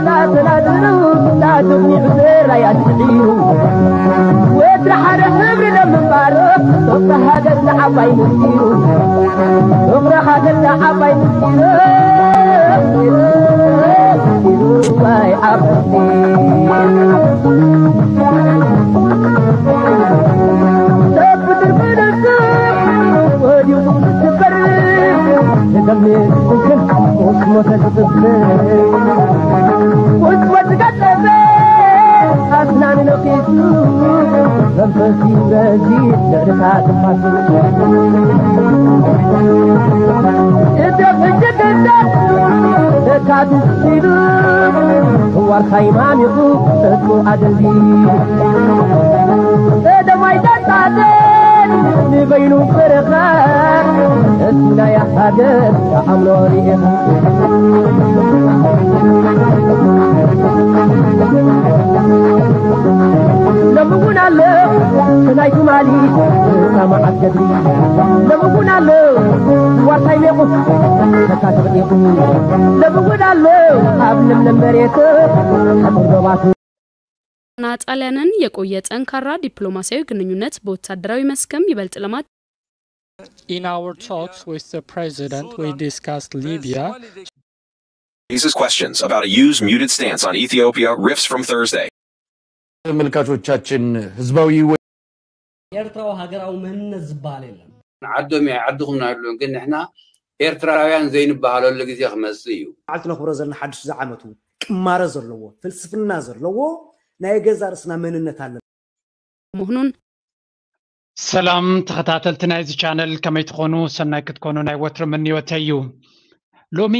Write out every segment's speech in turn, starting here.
እናተናደሩ እናተጉ ብራይ ኣድሕዩ ወዲ ሓደ ሕብሪ ደም ምንባሩ ፍቕሪ ሃገር ንዓባይ ምስጢሩ ፍቕሪ ሃገር ንዓባይ ምስጢሩ ምስጢሩ ዋይ ዓበይቲ ሰብ ብድር ብደሱ ወዲቑ ዝስበር ዝደምር ዝስክን ሞት ሞተ ዝጥብር ቁጭ ወትቀጠበ ኣስናን ነኺሱ መንፈስ ይበዚ ደርታ ጥፋቱ እደፍ እጅግዳት ተካትት ሲሉ ዋርካ ይማሚቑ እሱ ኣደልዲ ደማይ ጠጣተን ንበይኑ በረኻ እቲ ናይ ሃገር ተኣምኖ ርኢኻ ሎሚ እውን ኣሎ ናይ ትማሊ ሰማዓት ገድሊ ሎሚ እውን ኣሎ ዋርሳይ ሜቑ ተካ ተቕዲቑ ሎሚ እውን ኣሎ ኣብ ለምለም መሬት ሓቁር ዶባቱ ና ጣሊያንን የቆየ ጠንካራ ዲፕሎማሲያዊ ግንኙነት በወታደራዊ መስክም ይበልጥ ለማት In our talks with the president, we discussed Libya. Raises questions about a use muted stance on Ethiopia riffs from Thursday. ተመልካቾቻችን ህዝባዊ ኤርትራዊ ሃገራዊ መንነት ዝበሃል የለን። ዓዶም እያ ዓድኹም ናብሉን ግን ንሕና ኤርትራውያን ዘይንበሃለሉ ግዜ ክመጽእ እዩ። በዓል ትነኽብሮ ዘለና ሓድሽ ዝዓመቱ ቅማረ ዘለዎ ፍልስፍና ዘለዎ ናይ ገዛ ርእስና መንነት ኣለና። ምሁኑን ሰላም ተኸታተልቲ ናይዚ ቻነል ከመይ ትኾኑ? ሰናይ ክትኮኑ ናይ ወትሩ ምንዮተይ እዩ። ሎሚ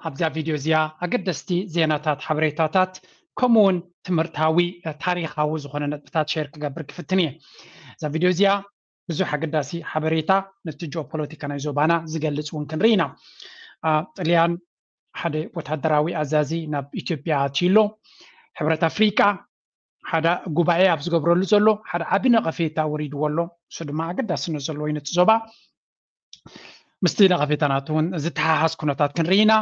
ኣብዛ ቪድዮ እዚኣ ኣገደስቲ ዜናታት፣ ሓበሬታታት ከምኡ እውን ትምህርታዊ ታሪኻዊ ዝኾነ ነጥብታት ሼር ክገብር ክፍትን እየ። እዛ ቪድዮ እዚኣ ብዙሕ ኣገዳሲ ሓበሬታ ነቲ ጂኦፖለቲካ ናይ ዞባና ዝገልፅ እውን ክንርኢ ኢና። ጥልያን ሓደ ወታደራዊ ኣዛዚ ናብ ኢትዮጵያ ኣትዩ ኣሎ። ሕብረት ኣፍሪቃ ሓደ ጉባኤ ኣብ ዝገብረሉ ዘሎ ሓደ ዓቢ ነቐፌታ ወሪድዎ ኣሎ። እሱ ድማ ኣገዳስነት ዘለዎ እዩ ነቲ ዞባ። ምስቲ ነቐፌታ ናቱ እውን ዝተሓሓዝ ኩነታት ክንርኢ ኢና።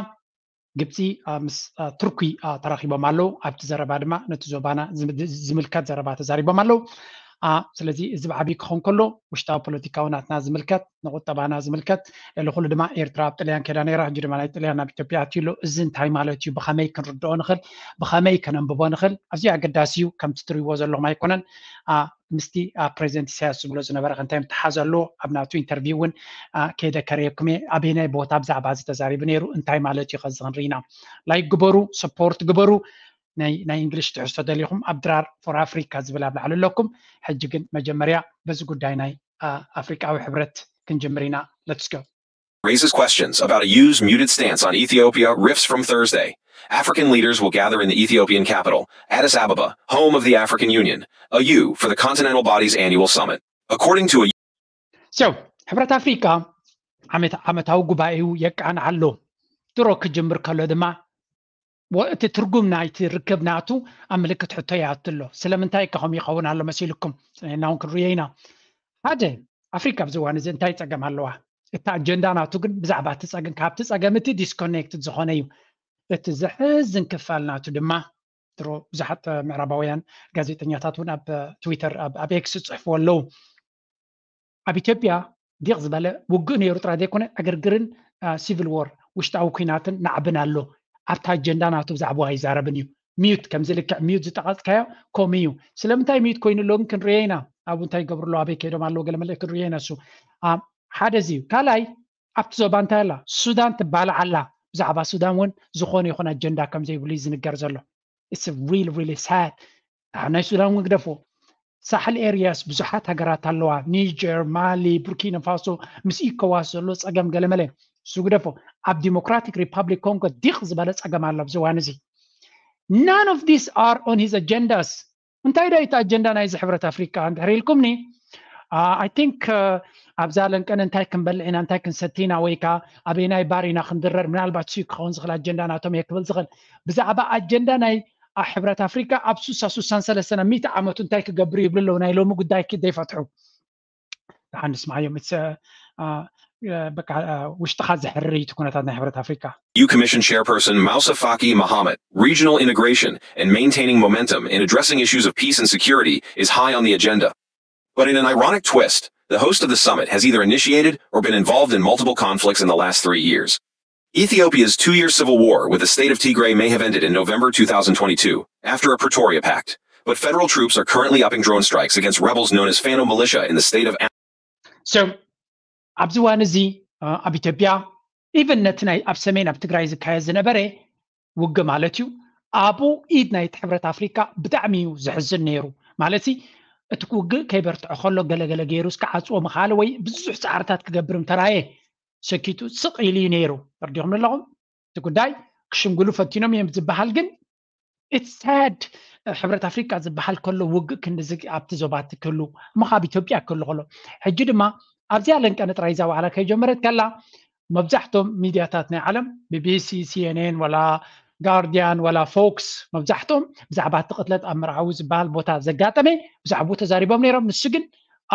ግብፂ ምስ ቱርኪ ተራኺቦም ኣለዉ። ኣብቲ ዘረባ ድማ ነቲ ዞባና ዝምልከት ዘረባ ተዛሪቦም ኣለዉ። ስለዚ እዚ ብዓብዪ ክኸውን ከሎ ውሽጣዊ ፖለቲካዊ ናትና ዝምልከት ንቁጠባና ዝምልከት ልዕሊ ኩሉ ድማ ኤርትራ ኣብ ጥልያን ከይዳ ነይራ ሕጂ ድማ ናይ ጥልያን ናብ ኢትዮጵያ ኣትዩ ኣሎ። እዚ እንታይ ማለት እዩ? ብኸመይ ክንርድኦ ንኽእል? ብኸመይ ከነንብቦ ንኽእል? ኣዝዩ ኣገዳሲ እዩ። ከምቲ ትሪእዎ ዘለኹም ኣይኮነን። ምስቲ ፕሬዚደንት ኢሳያስ ዝብሎ ዝነበረ ከ እንታይ ምትሓዝ ኣለዎ? ኣብ ናቱ ኢንተርቪው እውን ከይደ ከርእየኩም እየ። ኣበየናይ ቦታ ብዛዕባ እዚ ተዛሪቡ ነይሩ? እንታይ ማለት እዩ? ከዚ ክንርኢ ኢና። ላይክ ግበሩ፣ ሰፖርት ግበሩ። ናይ ናይ እንግሊሽ ትሕዝቶ ደሊኹም ኣብ ድራር ፎር ኣፍሪካ ዝብል ኣብ ላዕሊ ኣለኩም። ሕጂ ግን መጀመርያ በዚ ጉዳይ ናይ ኣፍሪቃዊ ሕብረት ክንጅምር ኢና። Let's go. Raises questions about a U's muted stance on Ethiopia riffs from Thursday. African leaders will gather in the Ethiopian capital, Addis Ababa, home of the African Union, a U for the Continental Body's annual summit. According to a So, ሕብረት ኣፍሪቃ ዓመታዊ ጉባኤኡ የቃንዓ ኣሎ። ድሮ ክጅምር ከሎ ድማ እቲ ትርጉም ናይቲ ርክብ ናቱ ኣብ ምልክት ሕቶ ይኣቱ ኣሎ። ስለምንታይ ከ ከምኡ ይኸውን ኣሎ መሲልኩም? ጽኒዕና እውን ክንርእዮ ኢና። ሓደ፣ ኣፍሪካ ኣብዚ እዋን እዚ እንታይ ጸገም ኣለዋ? እቲ ኣጀንዳ ናቱ ግን ብዛዕባ እቲ ጸገም ካብቲ ጸገም እቲ ዲስኮኔክትድ ዝኾነ እዩ። እቲ ዘሕዝን ክፋል ናቱ ድማ ድሮ ብዙሓት ምዕራባውያን ጋዜጠኛታት እውን ኣብ ትዊተር ኣብ ኤክስ ዝፅሕፍዎ ኣለዉ። ኣብ ኢትዮጵያ ዲቕ ዝበለ ውግእ ነይሩ ጥራይ ዘይኮነ ዕግርግርን ሲቪል ዎር ውሽጣዊ ኩናትን ናዕብን ኣሎ። ኣብቲ ኣጀንዳ ናቱ ብዛዕባኡ ኣይዛረብን እዩ። ሚዩት ከምዚ ልክዕ ሚዩት ዝጠቐፅካዮ ከምኡ እዩ። ስለምንታይ ሚዩት ኮይኑ ኣሎ ግን ክንሪኦ ኢና። ኣብኡ እንታይ ይገብሩ ኣለዉ ኣበይ ከይዶም ኣለዉ ገለ መለ ክንሪኦ ኢና። እሱ ሓደ እዚ እዩ። ካልኣይ ኣብቲ ዞባ እንታይ ኣላ ሱዳን ትባላዕ ኣላ። ብዛዕባ ሱዳን እውን ዝኾነ ይኹን ኣጀንዳ ከም ዘይብሉ እዩ ዝንገር ዘሎ። It's really really sad። ናይ ሱዳን እውን ግደፎ። ሳሕል ኤርያስ ብዙሓት ሃገራት ኣለዋ። ኒጀር፣ ማሊ፣ ቡርኪና ፋሶ ምስ ኢኮዋስ ዘሎ ፀገም ገለመለ። እሱ ግደፎ። ኣብ ዲሞክራቲክ ሪፓብሊክ ኮንጎ ዲቕ ዝበለ ፀገም ኣሎ ኣብዚ እዋን እዚ። None of these are on his agendas። እንታይ ዶ እቲ ኣጀንዳ ናይዚ ሕብረት ኣፍሪቃ እንድሕር ኢልኩምኒ I think ኣብዛ ለንቀን እንታይ ክንበልዕ ኢና እንታይ ክንሰቲ ኢና ወይ ከዓ ኣበየናይ ባር ኢና ክንድረር ምናልባት ሱ ክኸውን ዝኽእል ኣጀንዳ ናቶም እየ ክብል ዝኽእል። ብዛዕባ ኣጀንዳ ናይ ሕብረት ኣፍሪቃ ኣብ ሱሳ ሱሳን ሰለስተን ኣብ ሚእቲ ዓመቱ እንታይ ክገብሩ ይብሉ ኣለዉ ናይ ሎሚ ጉዳይ ክደይፈትሑ። ደሓን ንስማዓዮም። በቃ ውሽጥኻ ዘሕርር እዩ እቲ ኩነታት ናይ ሕብረት ኣፍሪካ። E U Commission Chairperson Moussa Faki Mohamed, regional integration and maintaining momentum in addressing issues of peace and security is high on the agenda. But in an ironic twist, the host of the summit has either initiated or been involved in multiple conflicts in the last three years. Ethiopia's two-year civil war with the state of Tigray may have ended in November two thousand twenty-two, after a Pretoria pact. But federal troops are currently upping drone strikes against rebels known as Fano militia in the state of So ኣብዚ እዋን እዚ ኣብ ኢትዮጵያ ኢቨን ነቲ ናይ ኣብ ሰሜን ኣብ ትግራይ ዝካየድ ዝነበረ ውግእ ማለት እዩ ኣብኡ ኢድ ናይ ሕብረት ኣፍሪካ ብጣዕሚ እዩ ዘሕዝን ነይሩ። ማለት እቲ ውግእ ከይበርትዖ ከሎ ገለገለ ገይሩ እስከ ዓፅዎ ምኻለ ወይ ብዙሕ ፃዕርታት ክገብር እንተራየ ሰኪቱ ስቕ ኢሉ እዩ ነይሩ። ተርዲኹም ኣለኹም? እቲ ጉዳይ ክሽምግሉ ፈቲኖም እዮም ዝበሃል ግን ኢትስ ሳድ። ሕብረት ኣፍሪካ ዝበሃል ከሎ ውግእ ክንድዚ ኣብቲ ዞባቲ ክህሉ እሞ ካብ ኢትዮጵያ ክህሉ ከሎ ሕጂ ድማ ኣብዚኣ ለንቀነ ጥራይ እዛ ዋዕላ ከይጀመረት ከላ መብዛሕቶም ሚድያታት ናይ ዓለም ቢቢሲ፣ ሲኤንኤን ወላ ጋርዲያን ወላ ፎክስ መብዛሕቶም ብዛዕባ እቲ ቅትለት ኣብ መርዓዊ ዝበሃል ቦታ ዘጋጠመ ብዛዕባኡ ተዛሪቦም ነይሮም። ንሱ ግን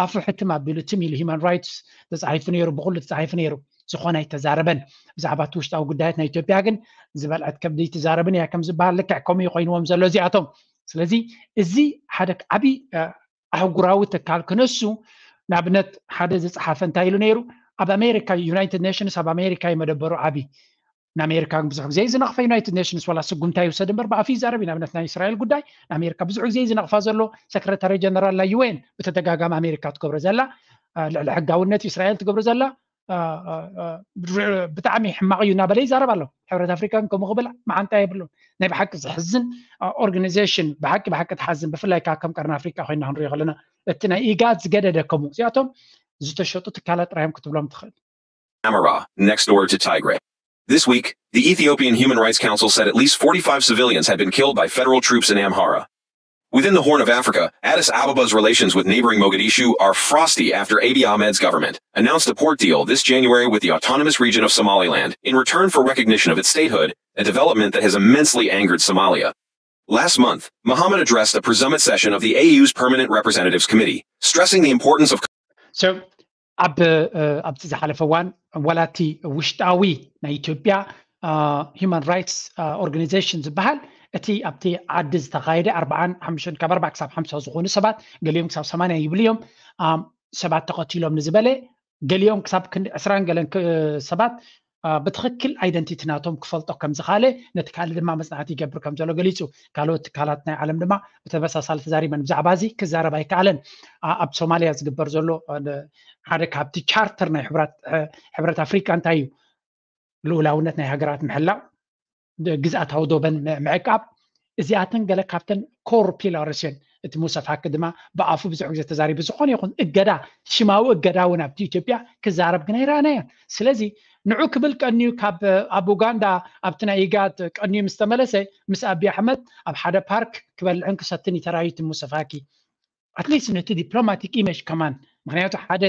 ኣፉ ሕትም ኣቢሉ ትም ኢሉ ሂማን ራይትስ ተፃሒፉ ነይሩ፣ ብኩሉ ተፃሒፉ ነይሩ። ዝኾነ ኣይተዛረበን። ብዛዕባ እቲ ውሽጣዊ ጉዳያት ናይ ኢትዮጵያ ግን ዝበልዐት ከብዲ ትዛረብን እያ ከም ዝበሃል ልክዕ ከምኡ እዩ ኮይንዎም ዘሎ እዚኣቶም። ስለዚ እዚ ሓደ ዓብዪ ኣህጉራዊ ትካል ክነሱ ንኣብነት ሓደ ዝፀሓፈ እንታይ ኢሉ ነይሩ? ኣብ ኣሜሪካ ዩናይትድ ኔሽንስ ኣብ ኣሜሪካ እዩ መደበሩ ዓብዪ ንኣሜሪካ ብዙሕ ግዜ ዝነቕፋ ዩናይትድ ኔሽንስ ዋላ ስጉምታ ይውሰድ እምበር ብኣፍ ይዛረብ እዩ። ንኣብነት ናይ እስራኤል ጉዳይ ንኣሜሪካ ብዙሕ ግዜ ዝነቕፋ ዘሎ ሰክረታሪ ጀነራል ናይ ዩኤን ብተደጋጋሚ ኣሜሪካ ትገብሮ ዘላ ልዕሊ ሕጋውነት እስራኤል ትገብሮ ዘላ ብጣዕሚ ሕማቕ እዩ እናበለ ይዛረብ ኣሎ። ሕብረት ኣፍሪካ ከምኡ ክብል መዓንጣ የብሉን። ናይ ብሓቂ ዘሕዝን ኦርጋናይዜሽን ብሓቂ ብሓቂ ተሓዝን ብፍላይ ከዓ ከም ቀርኒ ኣፍሪካ ኮይና ክንሪኦ ከለና እቲ ናይ ኢጋድ ዝገደደ ከምኡ እዚኣቶም ዝተሸጡ ትካላት ጥራዮም ክትብሎም ትኽእል። Amhara, next door to Tigray. This week, the Ethiopian Human Rights Council said at least forty-five civilians had been killed by federal troops in Amhara. Within the Horn of Africa, Addis Abeba's relations with neighboring Mogadishu are frosty after Abiy Ahmed's government announced a port deal this January with the Autonomous Region of Somaliland in return for recognition of its statehood, a development that has immensely angered Somalia. Last month, Mohammed addressed a pre-summit session of the A U's Permanent Representatives Committee, stressing the importance of So ኣብ ኣብቲ ዝሓለፈ እዋን ዋላ እቲ ውሽጣዊ ናይ ኢትዮጵያ ሂማን ራይትስ ኦርጋናይዜሽን ዝበሃል እቲ ኣብቲ ዓዲ ዝተኻየደ ኣርባዓን ሓሙሽተን ካብ ኣርባዓ ክሳብ ሓምሳ ዝኾኑ ሰባት ገሊኦም ክሳብ ሰማንያ ይብሉ እዮም ሰባት ተቐቲሎም ንዝበለ ገሊኦም ክሳብ ክንዲ ዕስራን ገለን ሰባት ብትኽክል ኣይደንቲቲ ናቶም ክፈልጦ ከም ዝኻለ ነቲ ካልእ ድማ መፅናዕቲ ይገብር ከም ዘሎ ገሊፁ። ካልኦት ትካላት ናይ ዓለም ድማ ብተመሳሳሊ ተዛሪበን ብዛዕባ እዚ ክዛረብ ኣይከኣለን። ኣብ ሶማሊያ ዝግበር ዘሎ ሓደ ካብቲ ቻርተር ናይ ሕብረት ኣፍሪካ እንታይ እዩ? ልኡላውነት ናይ ሃገራት ምሕላው፣ ግዝኣታዊ ዶበን ምዕቃብ እዚኣተን ገለ ካብተን ኮር ፒላርስ እየን። እቲ ሙሰ ፋኪ ድማ ብኣፉ ብዙሕ ግዜ ተዛሪቡ ዝኾነ ይኹን እገዳ ሽማዊ እገዳ እውን ኣብቲ ኢትዮጵያ ክዛረብ ግን ኣይረኣናዮን። ስለዚ ንዑ ክብል ቀንዩ ካብ ኣብ ኡጋንዳ ኣብቲ ናይ ኢጋድ ቀንዩ ምስ ተመለሰ ምስ ኣቢ ኣሕመድ ኣብ ሓደ ፓርክ ክበልዕን ክሰትን ይተራዩ እቲ ሙሰ ፋኪ። ኣትሊስት ነቲ ዲፕሎማቲክ ኢሜጅ ከማን ምክንያቱ ሓደ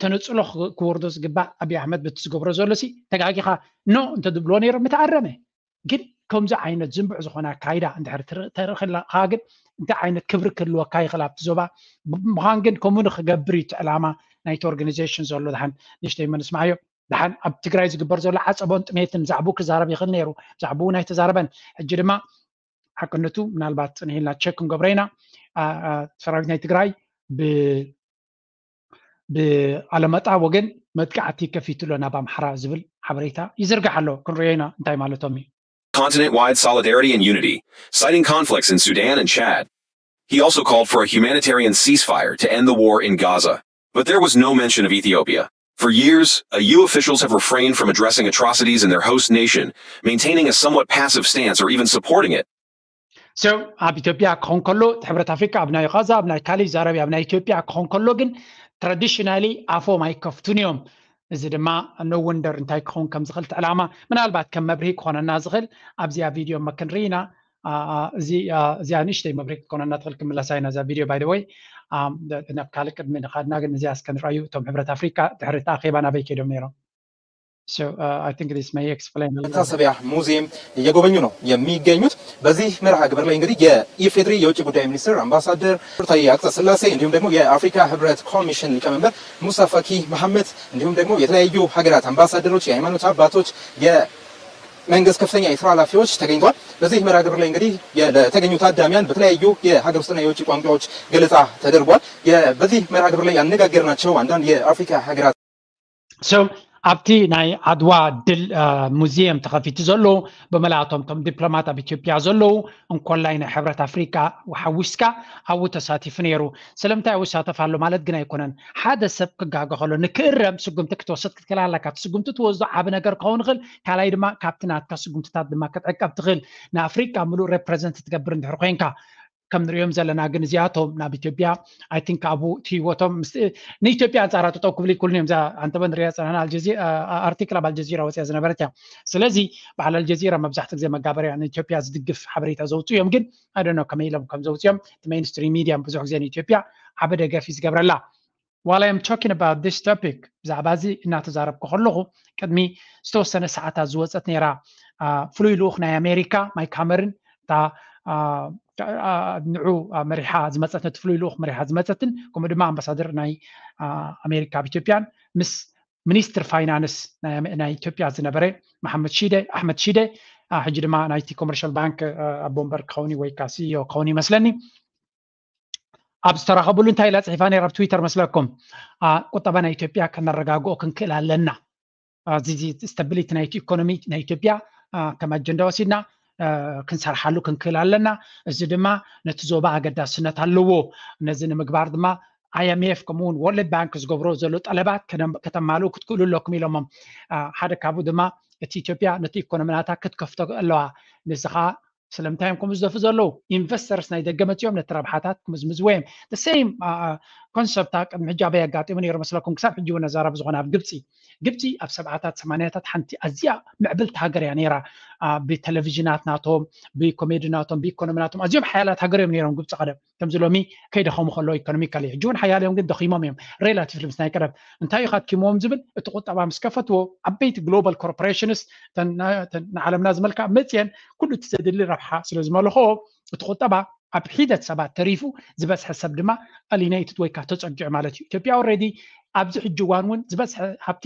ተነፅሎ ክወርዶ ዝግባእ ኣቢ ኣሕመድ በቲ ዝገብሮ ዘሎ ሲ ተጋጊኻ ኖ እንተዝብልዎ ነይሮም ምተኣረመ። ግን ከምዚ ዓይነት ዝንቡዕ ዝኾነ ኣካይዳ እንድሕር ተርኢ ከለኻ ግን እንታይ ዓይነት ክብሪ ክህልወካ ይኽእል ኣብቲ ዞባ ምዃን ግን ከምኡ ንክገብር እዩ እቲ ዕላማ ናይቲ ኦርጋናይዜሽን ዘሎ። ድሓን ንእሽተይ መንስማዓዮ ድሓን ኣብ ትግራይ ዝግበር ዘሎ ዓፀቦን ጥሜትን ብዛዕባኡ ክዛረብ ይኽእል ነይሩ። ብዛዕባኡ ናይ ተዛረበን ሕጂ ድማ ሓቅነቱ ምናልባት ፅንሂልና ቸክ ክንገብሮ ኢና። ሰራዊት ናይ ትግራይ ብኣለመጣ ወገን መጥቃዕቲ ከፊቱ ኣሎ ናብ ኣምሓራ ዝብል ሓበሬታ ይዝርጋሕ ኣሎ። ክንሪኦ ኢና እንታይ ማለቶም እዩ። Continent-wide solidarity and unity, citing conflicts in Sudan and Chad. He also called for a humanitarian ceasefire to end the war in Gaza. But there was no mention of Ethiopia. For years, A U officials have refrained from addressing atrocities in their host nation, maintaining a somewhat passive stance or even supporting it. So ኣብ ኢትዮጵያ ክኾን ከሎ ሕብረት ኣፍሪካ ኣብ ናይ ጋዛ ኣብ ናይ ካሊድ ዛረቢ ኣብ ናይ ኢትዮጵያ ክኾን ከሎ ግን ትራዲሽናሊ ኣፎም ኣይከፍቱን እዮም። እዚ ድማ ኖ ወንደር እንታይ ክኸውን ከም ዝኽእል እቲ ዕላማ ምናልባት ከም መብርሂ ክኾነና ዝኽእል ኣብዚኣ ቪድዮ መክንርኢና እዚኣ ንእሽተይ መብርሂ ክትኮነና ትኽእል ክምለሳ ኢና እዛ ቪድዮ ባይ ወይ ናብ ካልእ ቅድሚ ንኻድና ግን እዚኣ እስከ ንረኣዩ እቶም ሕብረት ኣፍሪካ ድሕሪ እቲ ኣኼባ ናበይ ከይዶም ነይሮም። መታሰቢያ ሙዚየም እየጎበኙ ነው የሚገኙት። በዚህ መርሃ ግብር ላይ እንግዲህ የኢፌዴሪ የውጭ ጉዳይ ሚኒስትር አምባሳደር ታዬ አጽቀ ሥላሴ እንዲሁም ደግሞ የአፍሪካ ህብረት ኮሚሽን ሊቀመንበር ሙሳ ፋኪ መሐመድ እንዲሁም ደግሞ የተለያዩ ሀገራት አምባሳደሮች፣ የሃይማኖት አባቶች፣ የመንግስት ከፍተኛ የስራ ኃላፊዎች ተገኝተዋል። በዚህ መርሃ ግብር ላይ እንግዲህ የ- ለተገኙ ታዳሚያን በተለያዩ የሀገር ውስጥና የውጭ ቋንቋዎች ገለጻ ተደርጓል። የ- በዚህ መርሃ ግብር ላይ ያነጋገርናቸው አንዳንድ የአፍሪካ ሀገራት So ኣብቲ ናይ ዓድዋ ድል ሙዚየም ተኸፊቱ ዘሎ፣ ብመላእቶም ከም ዲፕሎማት ኣብ ኢትዮጵያ ዘለዉ፣ እንኮላይ ናይ ሕብረት ኣፍሪካ ሓዊስካ ኣብኡ ተሳቲፉ ነይሩ። ስለምንታይ ኣብኡ ይሳተፍ ኣሎ ማለት ግን ኣይኮነን። ሓደ ሰብ ክጋገ ከሎ ንክእረም ስጉምቲ ክትወስድ ክትክእል ኣለካ። እቲ ስጉምቲ ትወስዶ ዓቢ ነገር ክኸውን ይኽእል፣ ካልኣይ ድማ ካብቲ ናትካ ስጉምትታት ድማ ክትዕቀብ ትኽእል። ንኣፍሪካ ምሉእ ሬፕረዘንት ትገብር እንድሕር ኮይንካ፣ ከም ንሪኦም ዘለና ግን እዚኣቶም ናብ ኢትዮጵያ I think ኣብኡ እቲ ህይወቶም ንኢትዮጵያ ኣንፃራ ጠጠው ክብል ይክእሉን እዮም። እዛ ኣንተበ ንሪኣ ፀናና ኣርቲክል ኣብ ኣልጀዚራ ወፅያ ዝነበረት እያ። ስለዚ በዓል ኣልጀዚራ መብዛሕትኡ ግዜ መጋበርያ ንኢትዮጵያ ዝድግፍ ሓበሬታ ዘውፅኡ እዮም። ግን I don't know ከመይ ኢሎም ከም ዘውፅኦም እቲ ሜይንስትሪም ሚድያ ብዙሕ ግዜ ንኢትዮጵያ ዓበ ደገፍ እዩ ዝገብረላ። While I'm talking about this topic ብዛዕባ እዚ እናተዛረብኩ ከለኹ ቅድሚ ዝተወሰነ ሰዓታት ዝወፀት ነይራ ፍሉይ ልኡኽ ናይ ኣሜሪካ ማይክ ሃመርን እታ ንዑ መሪሓ ዝመፀት ነቲ ፍሉይ ልኡኽ መሪሓ ዝመፀትን ከምኡ ድማ ኣምባሳደር ናይ ኣሜሪካ ኣብ ኢትዮጵያን ምስ ሚኒስትር ፋይናንስ ናይ ኢትዮጵያ ዝነበረ መሓመድ ሺደ ኣሕመድ ሺደ ሕጂ ድማ ናይቲ ኮመርሻል ባንክ ኣቦ ወንበር ክኸውን ወይ ከዓ ሲኢኦ ክኸውን ይመስለኒ ኣብ ዝተራኸብሉ እንታይ ኢላ ፅሒፋ ነይራ ኣብ ትዊተር መስለኩም? ቁጠባ ናይ ኢትዮጵያ ከነረጋግኦ ክንክእል ኣለና። እዚ ስታቢሊቲ ናይቲ ኢኮኖሚ ናይ ኢትዮጵያ ከም ኣጀንዳ ወሲድና ክንሰርሓሉ ክንክእል ኣለና። እዚ ድማ ነቲ ዞባ ኣገዳስነት ኣለዎ። ነዚ ንምግባር ድማ ኣይኤምኤፍ ከምኡውን ወርልድ ባንክ ዝገብሮ ዘሎ ጠለባት ከተማልኡ ክትክእሉ ኣለኩም ኢሎሞም። ሓደ ካብኡ ድማ እቲ ኢትዮጵያ ነቲ ኢኮኖሚ ናታ ክትከፍቶ ኣለዋ። ንዚ ከዓ ስለምንታይ እዮም ከምኡ ዝደፉ ዘለዉ? ኢንቨስተርስ ናይ ደገ መፂኦም ነቲ ረብሓታት ክምዝምዝዎ እዮም። ሰም ኮንሰፕት ቅድሚ ሕጂ ኣበይ ኣጋጢሙ ነይሩ መስለኩም? ክሳብ ሕጂ እውን ነዛረብ ዝኾነ ኣብ ግብፂ ግብፂ ኣብ ሰብዓታት ሰማንያታት ሓንቲ ኣዝያ ምዕብልቲ ሃገር እያ ነይራ። ብቴሌቪዥናት ናቶም ብኮሜዲ ናቶም ብኢኮኖሚ ናቶም ኣዝዮም ሓያላት ሃገር እዮም ነይሮም ግብፂ ቀደም። ከምዚ ሎሚ ከይደኸሙ ከለዉ ኢኮኖሚካሊ ሕጂ እውን ሓያል እዮም ግን ደኺሞም እዮም። ሬላቲቭሊ ምስ ናይ ቀደም እንታይ እዩ ካድኪምዎም ዝብል እቲ ቁጠባ ምስ ከፈትዎ ዓበይቲ ግሎባል ኮርፖሬሽንስ ንዓለምና ዝመልካ መፅየን ኩሉ እቲ ዘድሊ ረብሓ ስለ ዝመልኽኦ እቲ ቁጠባ ኣብ ሒደት ሰባት ተሪፉ ዝበዝሐ ሰብ ድማ ኣሊነይትድ ወይ ከዓ ተፀጊዑ ማለት እዩ። ኢትዮጵያ ኦልሬዲ ኣብዚ ሕጂ እዋን እውን ዝበዝሐ ሃብቲ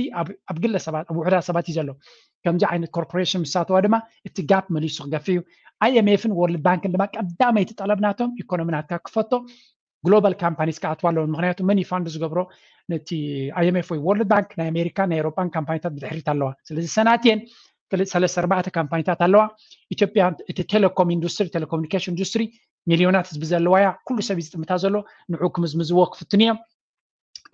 ኣብ ግለሰባት ኣብ ውሕዳት ሰባት እዩ ዘሎ። ከምዚ ዓይነት ኮርፖሬሽን ምሳተዋ ድማ እቲ ጋፕ መሊሱ ክገፍ እዩ። ኣይኤምኤፍን ወርልድ ባንክን ድማ ቀዳመይቲ ጠለብ ናቶም ኢኮኖሚ ናትካ ክፈቶ ግሎባል ካምፓኒስ ክኣትዋ ኣለዎ። ምክንያቱ መኒ ፋንድ ዝገብሮ ነቲ ኣይኤምኤፍ ወይ ወርልድ ባንክ ናይ ኣሜሪካ ናይ ኤሮፓን ካምፓኒታት ብድሕሪት ኣለዋ። ስለዚ ሰናትየን ሰለስተ ኣርባዕተ ካምፓኒታት ኣለዋ። ኢትዮጵያ እቲ ቴሌኮም ኢንዱስትሪ ቴሌኮሙኒኬሽን ኢንዱስትሪ ሚሊዮናት ህዝቢ ዘለዋ እያ። ኩሉ ሰብ ዝጥምታ ዘሎ ንዑ ክምዝምዝዎ ክፍትኑ እዮም።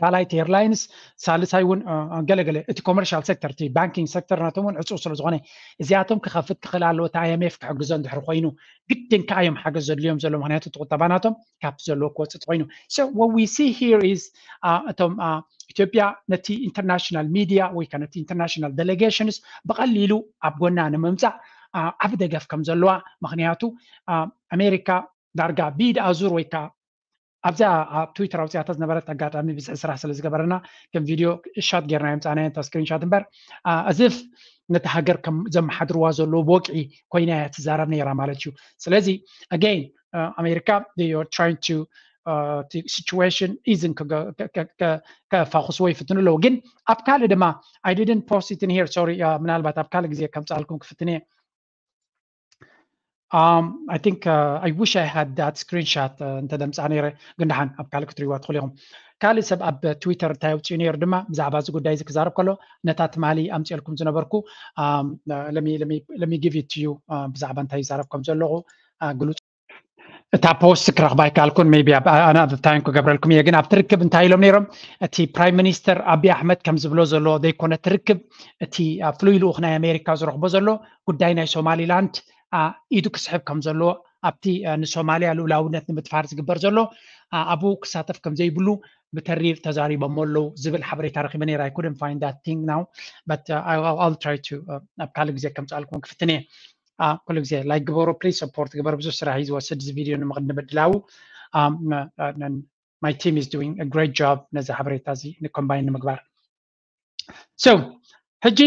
ካልኣይቲ ኤርላይንስ ሳልሳይ እውን ገለገለ እቲ ኮመርሻል ሴክተር እቲ ባንኪንግ ሴክተር ናቶም እውን ዕፁ ስለ ዝኾነ እዚኣቶም ክኸፍት ክኽእል ኣለዎ። እቲ ኣይኤምኤፍ ክሕግዞ እንድሕር ኮይኑ ግድን ከዓ እዮም ሓገዝ ዘድልዮም ዘሎ ምክንያቱ እቲ ቁጠባ ናቶም ካብቲ ዘለዎ ክወፅእ ኮይኑ what we see here is እቶም ኢትዮጵያ ነቲ ኢንተርናሽናል ሚድያ ወይ ከዓ ነቲ ኢንተርናሽናል ዴሌጌሽንስ ብቐሊሉ ኣብ ጎና ንምምፃእ ዓብ ደገፍ ከም ዘለዋ ምክንያቱ ኣሜሪካ ዳርጋ ቢድ ኣዙር ወይ ከዓ ኣብዛ ኣብ ትዊተር ኣውፅያታ ዝነበረት ኣጋጣሚ ብዝሒ ስራሕ ስለ ዝገበረና ከም ቪድዮ ሻት ጌርና የምፃናዮ እንተ ስክሪንሻት እምበር ኣዝፍ ነቲ ሃገር ከም ዘመሓድርዋ ዘለዎ ብወቅዒ ኮይና እያ ትዛረብ ነይራ ማለት እዩ። ስለዚ ኣገይን ኣሜሪካ trying to situation ኢዝን ከፋኹስዎ ይፍትኑ ኣለዉ። ግን ኣብ ካልእ ድማ I didn't post it in here sorry ምናልባት ኣብ ካልእ ግዜ ከምፃልኩም ክፍትን እየ። Um, I think uh, I wish I had that screenshot እንተ ደምፃ ነይረ ግን ደሓን ኣብ ካልእ ክትሪዋ ትኽእሉ ኢኹም። ካልእ ሰብ ኣብ ትዊተር እንታይ ኣውፅኡ ነይሩ ድማ ብዛዕባ እዚ ጉዳይ እዚ ክዛረብ ከሎ ነታ ትማሊ ኣምፅኤልኩም ዝነበርኩ let me give it to you ብዛዕባ እንታይ ይዛረብ ከም ዘለኹ ግሉፅ እታ ፖስት ክረኽባ ኣይከኣልኩን maybe ኣናዘር ታይም ክገብረልኩም እየ። ግን ኣብቲ ርክብ እንታይ ኢሎም ነይሮም? እቲ ፕራይም ሚኒስተር ኣብይ ኣሕመድ ከም ዝብሎ ዘሎ ዘይኮነ እቲ ርክብ እቲ ፍሉይ ልኡኽ ናይ ኣሜሪካ ዝረኽቦ ዘሎ ጉዳይ ናይ ሶማሊላንድ ኢዱ ክስሕብ ከም ዘለዎ ኣብቲ ንሶማሊያ ልኡላውነት ንምድፋር ዝግበር ዘሎ ኣብኡ ክሳተፍ ከም ዘይብሉ ብተሪር ተዛሪቦሞ ኣለዉ ዝብል ሓበሬታ ረኺበ ነይረ። I couldn't find that thing now but I'll try to ኣብ ካልእ ግዜ ከምፅኣልኩም ክፍትን እየ። ኩሉ ግዜ ላይክ ግበሩ please support ግበሩ ብዙሕ ስራሕ እዩ ዝወስድ እዚ ቪድዮ ንምድላዉ። My team is doing a great job ነዚ ሓበሬታ እዚ ንኮምባይን ንምግባር። So ሕጂ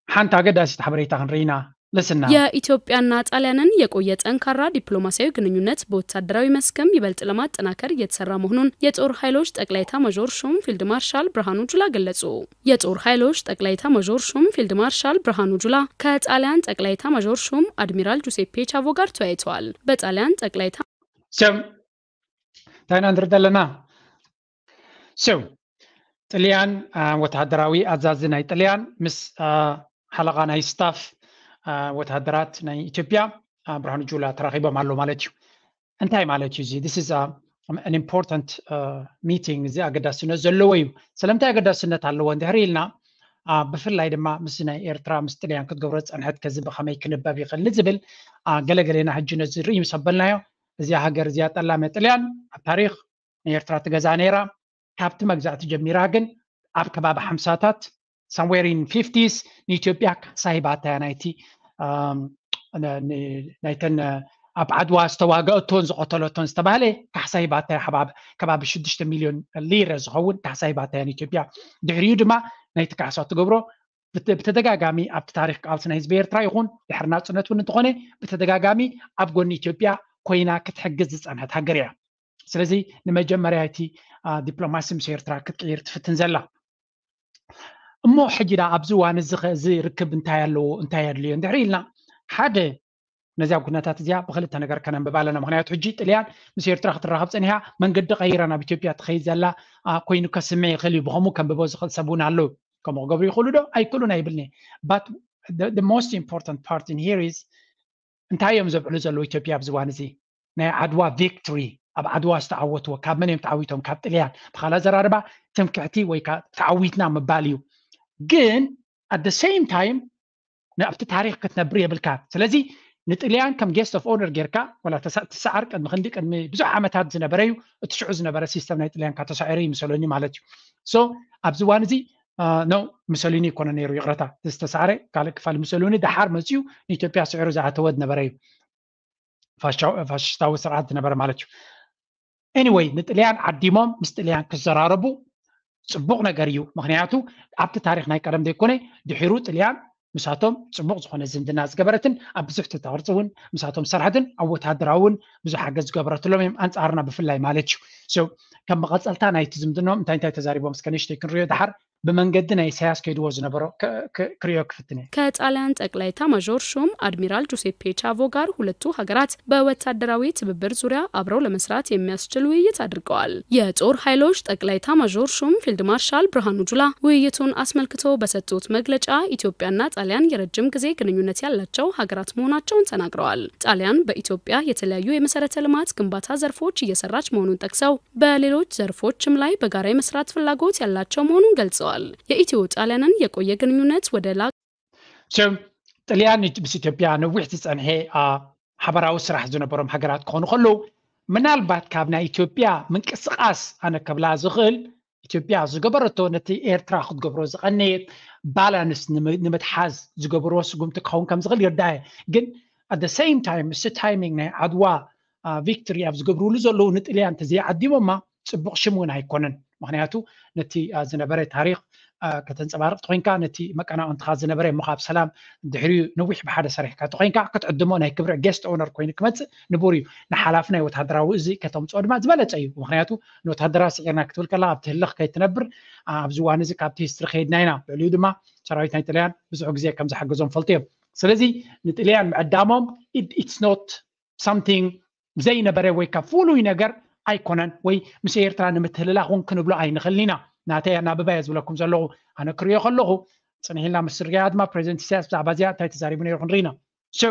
ሓንቲ ኣገዳሲት ሓበሬታ ክንርኢ ኢና። Listen now. የኢትዮጵያና ጣሊያንን የቆየ ጠንካራ ዲፕሎማሲያዊ ግንኙነት በወታደራዊ መስክም ይበልጥ ለማጠናከር እየተሰራ መሆኑን የጦር ኃይሎች ጠቅላይ ኤታማዦር ሹም ፊልድ ማርሻል ብርሃኑ ጁላ ገለጹ። የጦር ኃይሎች ጠቅላይ ኤታማዦር ሹም ፊልድ ማርሻል ብርሃኑ ጁላ ከጣሊያን ጠቅላይ ኤታማዦር ሹም አድሚራል ጁሴፔ ቻቮ ጋር ተወያይተዋል። በጣሊያን ጠቅላይ ኤታ- So እንታይ ኢና ንርኢ ዘለና? So ጥልያን፣ ወተሃደራዊ ኣዛዚ ናይ ጥልያን ምስ ሓለቓ ናይ ስታፍ ወተሃደራት ናይ ኢትዮጵያ ብርሃኑ ጁላ ተራኺቦም ኣሎ ማለት እዩ። እንታይ ማለት እዩ እዚ? This is an important meeting። እዚ ኣገዳስነት ዘለዎ እዩ። ስለምንታይ ኣገዳስነት ኣለዎ እንድሕር ኢልና፣ ብፍላይ ድማ ምስ ናይ ኤርትራ ምስ ጥልያን ክትገብሮ ዝፀንሐት ከዚ ብኸመይ ክንበብ ይኽእል ንዝብል ገለገሌና ሕጂ ነዚ ርኢ ምስ ኣበልናዮ፣ እዚኣ ሃገር እዚኣ ጠላመ ጥልያን ኣብ ታሪኽ ንኤርትራ ትገዛ ነይራ። ካብቲ መግዛእቲ ጀሚራ ግን ኣብ ከባቢ ሓምሳታት somewhere in fifties ንኢትዮጵያ ካሕሳ ሂባታ እያ ናይቲ ናይተን ኣብ ዓድዋ ዝተዋገእቶን ዝቐተለቶን ዝተባህለ ካሕሳ ሂባታ እያ። ከባቢ ሽዱሽተ ሚልዮን ሊረ ዝኸውን ካሕሳ ሂባታ እያ ንኢትዮጵያ። ድሕሪኡ ድማ ናይቲ ካሕሳ ትገብሮ ብተደጋጋሚ ኣብቲ ታሪክ ቃልሲ ናይ ህዝቢ ኤርትራ ይኹን ድሕሪ ናጽነት እውን እንተኾነ ብተደጋጋሚ ኣብ ጎኒ ኢትዮጵያ ኮይና ክትሕግዝ ዝጸንሐት ሃገር እያ። ስለዚ ንመጀመርያ እቲ ዲፕሎማሲ ምስ ኤርትራ ክትቅይር ትፍትን ዘላ። እሞ ሕጂ ዳ ኣብዚ እዋን እዚ ርክብ እንታይ ኣለዎ እንታይ የድልዮ እንድሕር ኢልና፣ ሓደ ነዚኣ ኩነታት እዚኣ ብክልተ ነገር ከነንብባ ኣለና። ምክንያቱ ሕጂ ጥልያን ምስ ኤርትራ ክትራኸብ ፀኒሓ መንገዲ ቀይራ ናብ ኢትዮጵያ ትኸይድ ዘላ ኮይኑ ከስምዕ ይኽእል እዩ። ብኸምኡ ከንብቦ ዝኽእል ሰብ እውን ኣሎ። ከምኡ ክገብሩ ይኽእሉ ዶ ኣይክእሉን ኣይብልኒ። But the most important part in here is እንታይ እዮም ዘብዕሉ ዘለዉ ኢትዮጵያ ኣብዚ እዋን እዚ? ናይ ዓድዋ ቪክቶሪ፣ ኣብ ዓድዋ ዝተዓወትዎ ካብ መን እዮም ተዓዊቶም? ካብ ጥልያን። ብኻልእ ኣዘራርባ ትምክሕቲ ወይ ከዓ ተዓዊትና ምባል እዩ። ግን at the same time ኣብቲ ታሪክ ክትነብር የብልካ። ስለዚ ንጥልያን ከም guest of honour ጌርካ ዋላ ትስዓር ቅድሚ ክንዲ ቅድሚ ብዙሕ ዓመታት ዝነበረ እዩ። እቲ ሽዑ ዝነበረ ሲስተም ናይ ጥልያን ካብ ተሳዒሩ ይምሰለኒ ማለት እዩ። So ኣብዚ እዋን እዚ ነው ሙሰሊኒ ይኮነ ነይሩ፣ ይቕረታ፣ ዝተሳዕረ ካልእ ክፋል ሙሰሊኒ ደሓር መፅኡ ንኢትዮጵያ ስዕሩ ዝኣተወ ዝነበረ እዩ። ፋሽስታዊ ስርዓት ዝነበረ ማለት እዩ። Anyway ንጥልያን ዓዲሞም ምስ ጥልያን ክዘራረቡ ፅቡቕ ነገር እዩ። ምክንያቱ ኣብቲ ታሪክ ናይ ቀደም ዘይኮነ ድሒሩ ጥልያን ምሳቶም ፅቡቕ ዝኾነ ዝምድና ዝገበረትን ኣብ ብዙሕ ተታቅርፂ እውን ምሳቶም ዝሰርሐትን ኣብ ወታደራዊ እውን ብዙሕ ሓገዝ ዝገበረትሎም እዮም ኣንፃርና ብፍላይ ማለት እዩ። So ከም መቐፀልታ ናይቲ ዝምድኖም እንታይ እንታይ ተዛሪቦም እስከ ንእሽተይ ክንሪኦ ድሓር ብመንገዲ ናይ ኢሳያስ ከይድዎ ዝነበሮ ክሪኦ ክፍትን እየ። ከጣሊያን ጠቅላይ ኤታማዦር ሹም አድሚራል ጁሴፔ ቻቮ ጋር ሁለቱ ሀገራት በወታደራዊ ትብብር ዙሪያ አብረው ለመስራት የሚያስችል ውይይት አድርገዋል። የጦር ኃይሎች ጠቅላይ ኤታማዦር ሹም ፊልድ ማርሻል ብርሃኑ ጁላ ውይይቱን አስመልክቶ በሰጡት መግለጫ ኢትዮጵያና ጣሊያን የረጅም ጊዜ ግንኙነት ያላቸው ሀገራት መሆናቸውን ተናግረዋል። ጣሊያን በኢትዮጵያ የተለያዩ የመሰረተ ልማት ግንባታ ዘርፎች እየሰራች መሆኑን ጠቅሰው በሌሎች ዘርፎችም ላይ በጋራ የመስራት ፍላጎት ያላቸው መሆኑን ገልጸዋል። የኢትዮ ጣሊያንን የቆየ ግንኙነት ወደ ላቅ ጥልያን ምስ ኢትዮጵያ ነዊሕ ዝጸንሐ ሓበራዊ ስራሕ ዝነበሮም ሃገራት ክኾኑ ከለዉ ምናልባት ካብ ናይ ኢትዮጵያ ምንቅስቃስ ኣነ ከብላ ዝኽእል ኢትዮጵያ ዝገበረቶ ነቲ ኤርትራ ክትገብሮ ዝቐነየት ባላንስ ንምትሓዝ ዝገብርዎ ስጉምቲ ክኸውን ከም ዝኽእል ይርዳእ። ግን at the same time ምስቲ ታይሚንግ ናይ ዓድዋ ቪክቶሪ ኣብ ዝገብርሉ ዘለዉ ንጥልያን ተዘይዓዲሞማ ፅቡቕ ሽም እውን ኣይኮነን። ምክንያቱ ነቲ ዝነበረ ታሪክ ከተንፀባርቕ ተኮይንካ ነቲ መቀናቕንትኻ ዝነበረ እሞ ካብ ሰላም ድሕሪኡ ነዊሕ ብሓደ ሰሪሕካ ተኮይንካ ክትዕድሞ ናይ ክብሪ ጌስት ኦነር ኮይኑ ክመፅእ ንቡር እዩ። ንሓላፊ ናይ ወታደራዊ እዚ ከተምፅኦ ድማ ዝበለፀ እዩ። ምክንያቱ ንወታደራት ስዒርና ክትብል ከላ ኣብቲ ህልኽ ከይትነብር ኣብዚ እዋን እዚ ካብቲ ሂስትሪ ከይድና ኢና። ልዕሊኡ ድማ ሰራዊት ናይ ጥልያን ብዙሕ ግዜ ከም ዝሓገዞም ፈልጡ እዮም። ስለዚ ንጥልያን ምዕዳሞም it's not something ዘይነበረ ወይ ካብ ፍሉይ ነገር ኣይኮነን። ወይ ምስ ኤርትራ ንምትህልላኽ እውን ክንብሎ ኣይንኽእልን ኢና። ናተይ ኣናብባ እየ ዝብለኩም ዘለኹ። ኣነ ክሪኦ ከለኹ ፅንሕ ኢልና ምስ ርያ ድማ ፕሬዚደንት ኢሳያስ ብዛዕባ እዚኣ እንታይ ተዛሪቡ ነይሩ ክንርኢ ኢና። So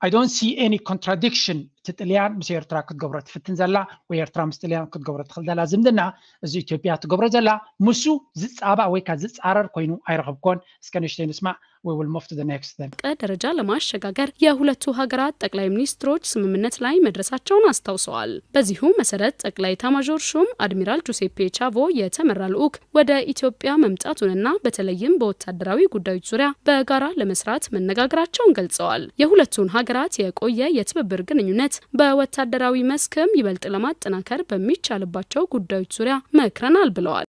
I don't see any contradiction እቲ ጥልያን ምስ ኤርትራ ክትገብሮ ትፍትን ዘላ ወይ ኤርትራ ምስ ጥልያን ክትገብሮ ትኽእል ዘላ ዝምድና እዚ ኢትዮጵያ ትገብሮ ዘላ ምሱ ዝፃባእ ወይ ከዓ ዝፃረር ኮይኑ ኣይረኸብኮን። እስከ ንእሽተይ ንስማዕ። We will move to the next then. ደረጃ ለማሸጋገር የሁለቱ ሀገራት ጠቅላይ ሚኒስትሮች ስምምነት ላይ መድረሳቸውን አስታውሰዋል። በዚሁ መሰረት ጠቅላይ ኤታማዦር ሹም አድሚራል ጁሴፔ ቻቮ የተመራ ልዑክ ወደ ኢትዮጵያ መምጣቱንና በተለይም በወታደራዊ ጉዳዮች ዙሪያ በጋራ ለመስራት መነጋገራቸውን ገልጸዋል። የሁለቱን ሀገራት የቆየ የትብብር ግንኙነት በወታደራዊ መስክም ይበልጥ ለማጠናከር በሚቻልባቸው ጉዳዮች ዙሪያ መክረናል ብለዋል።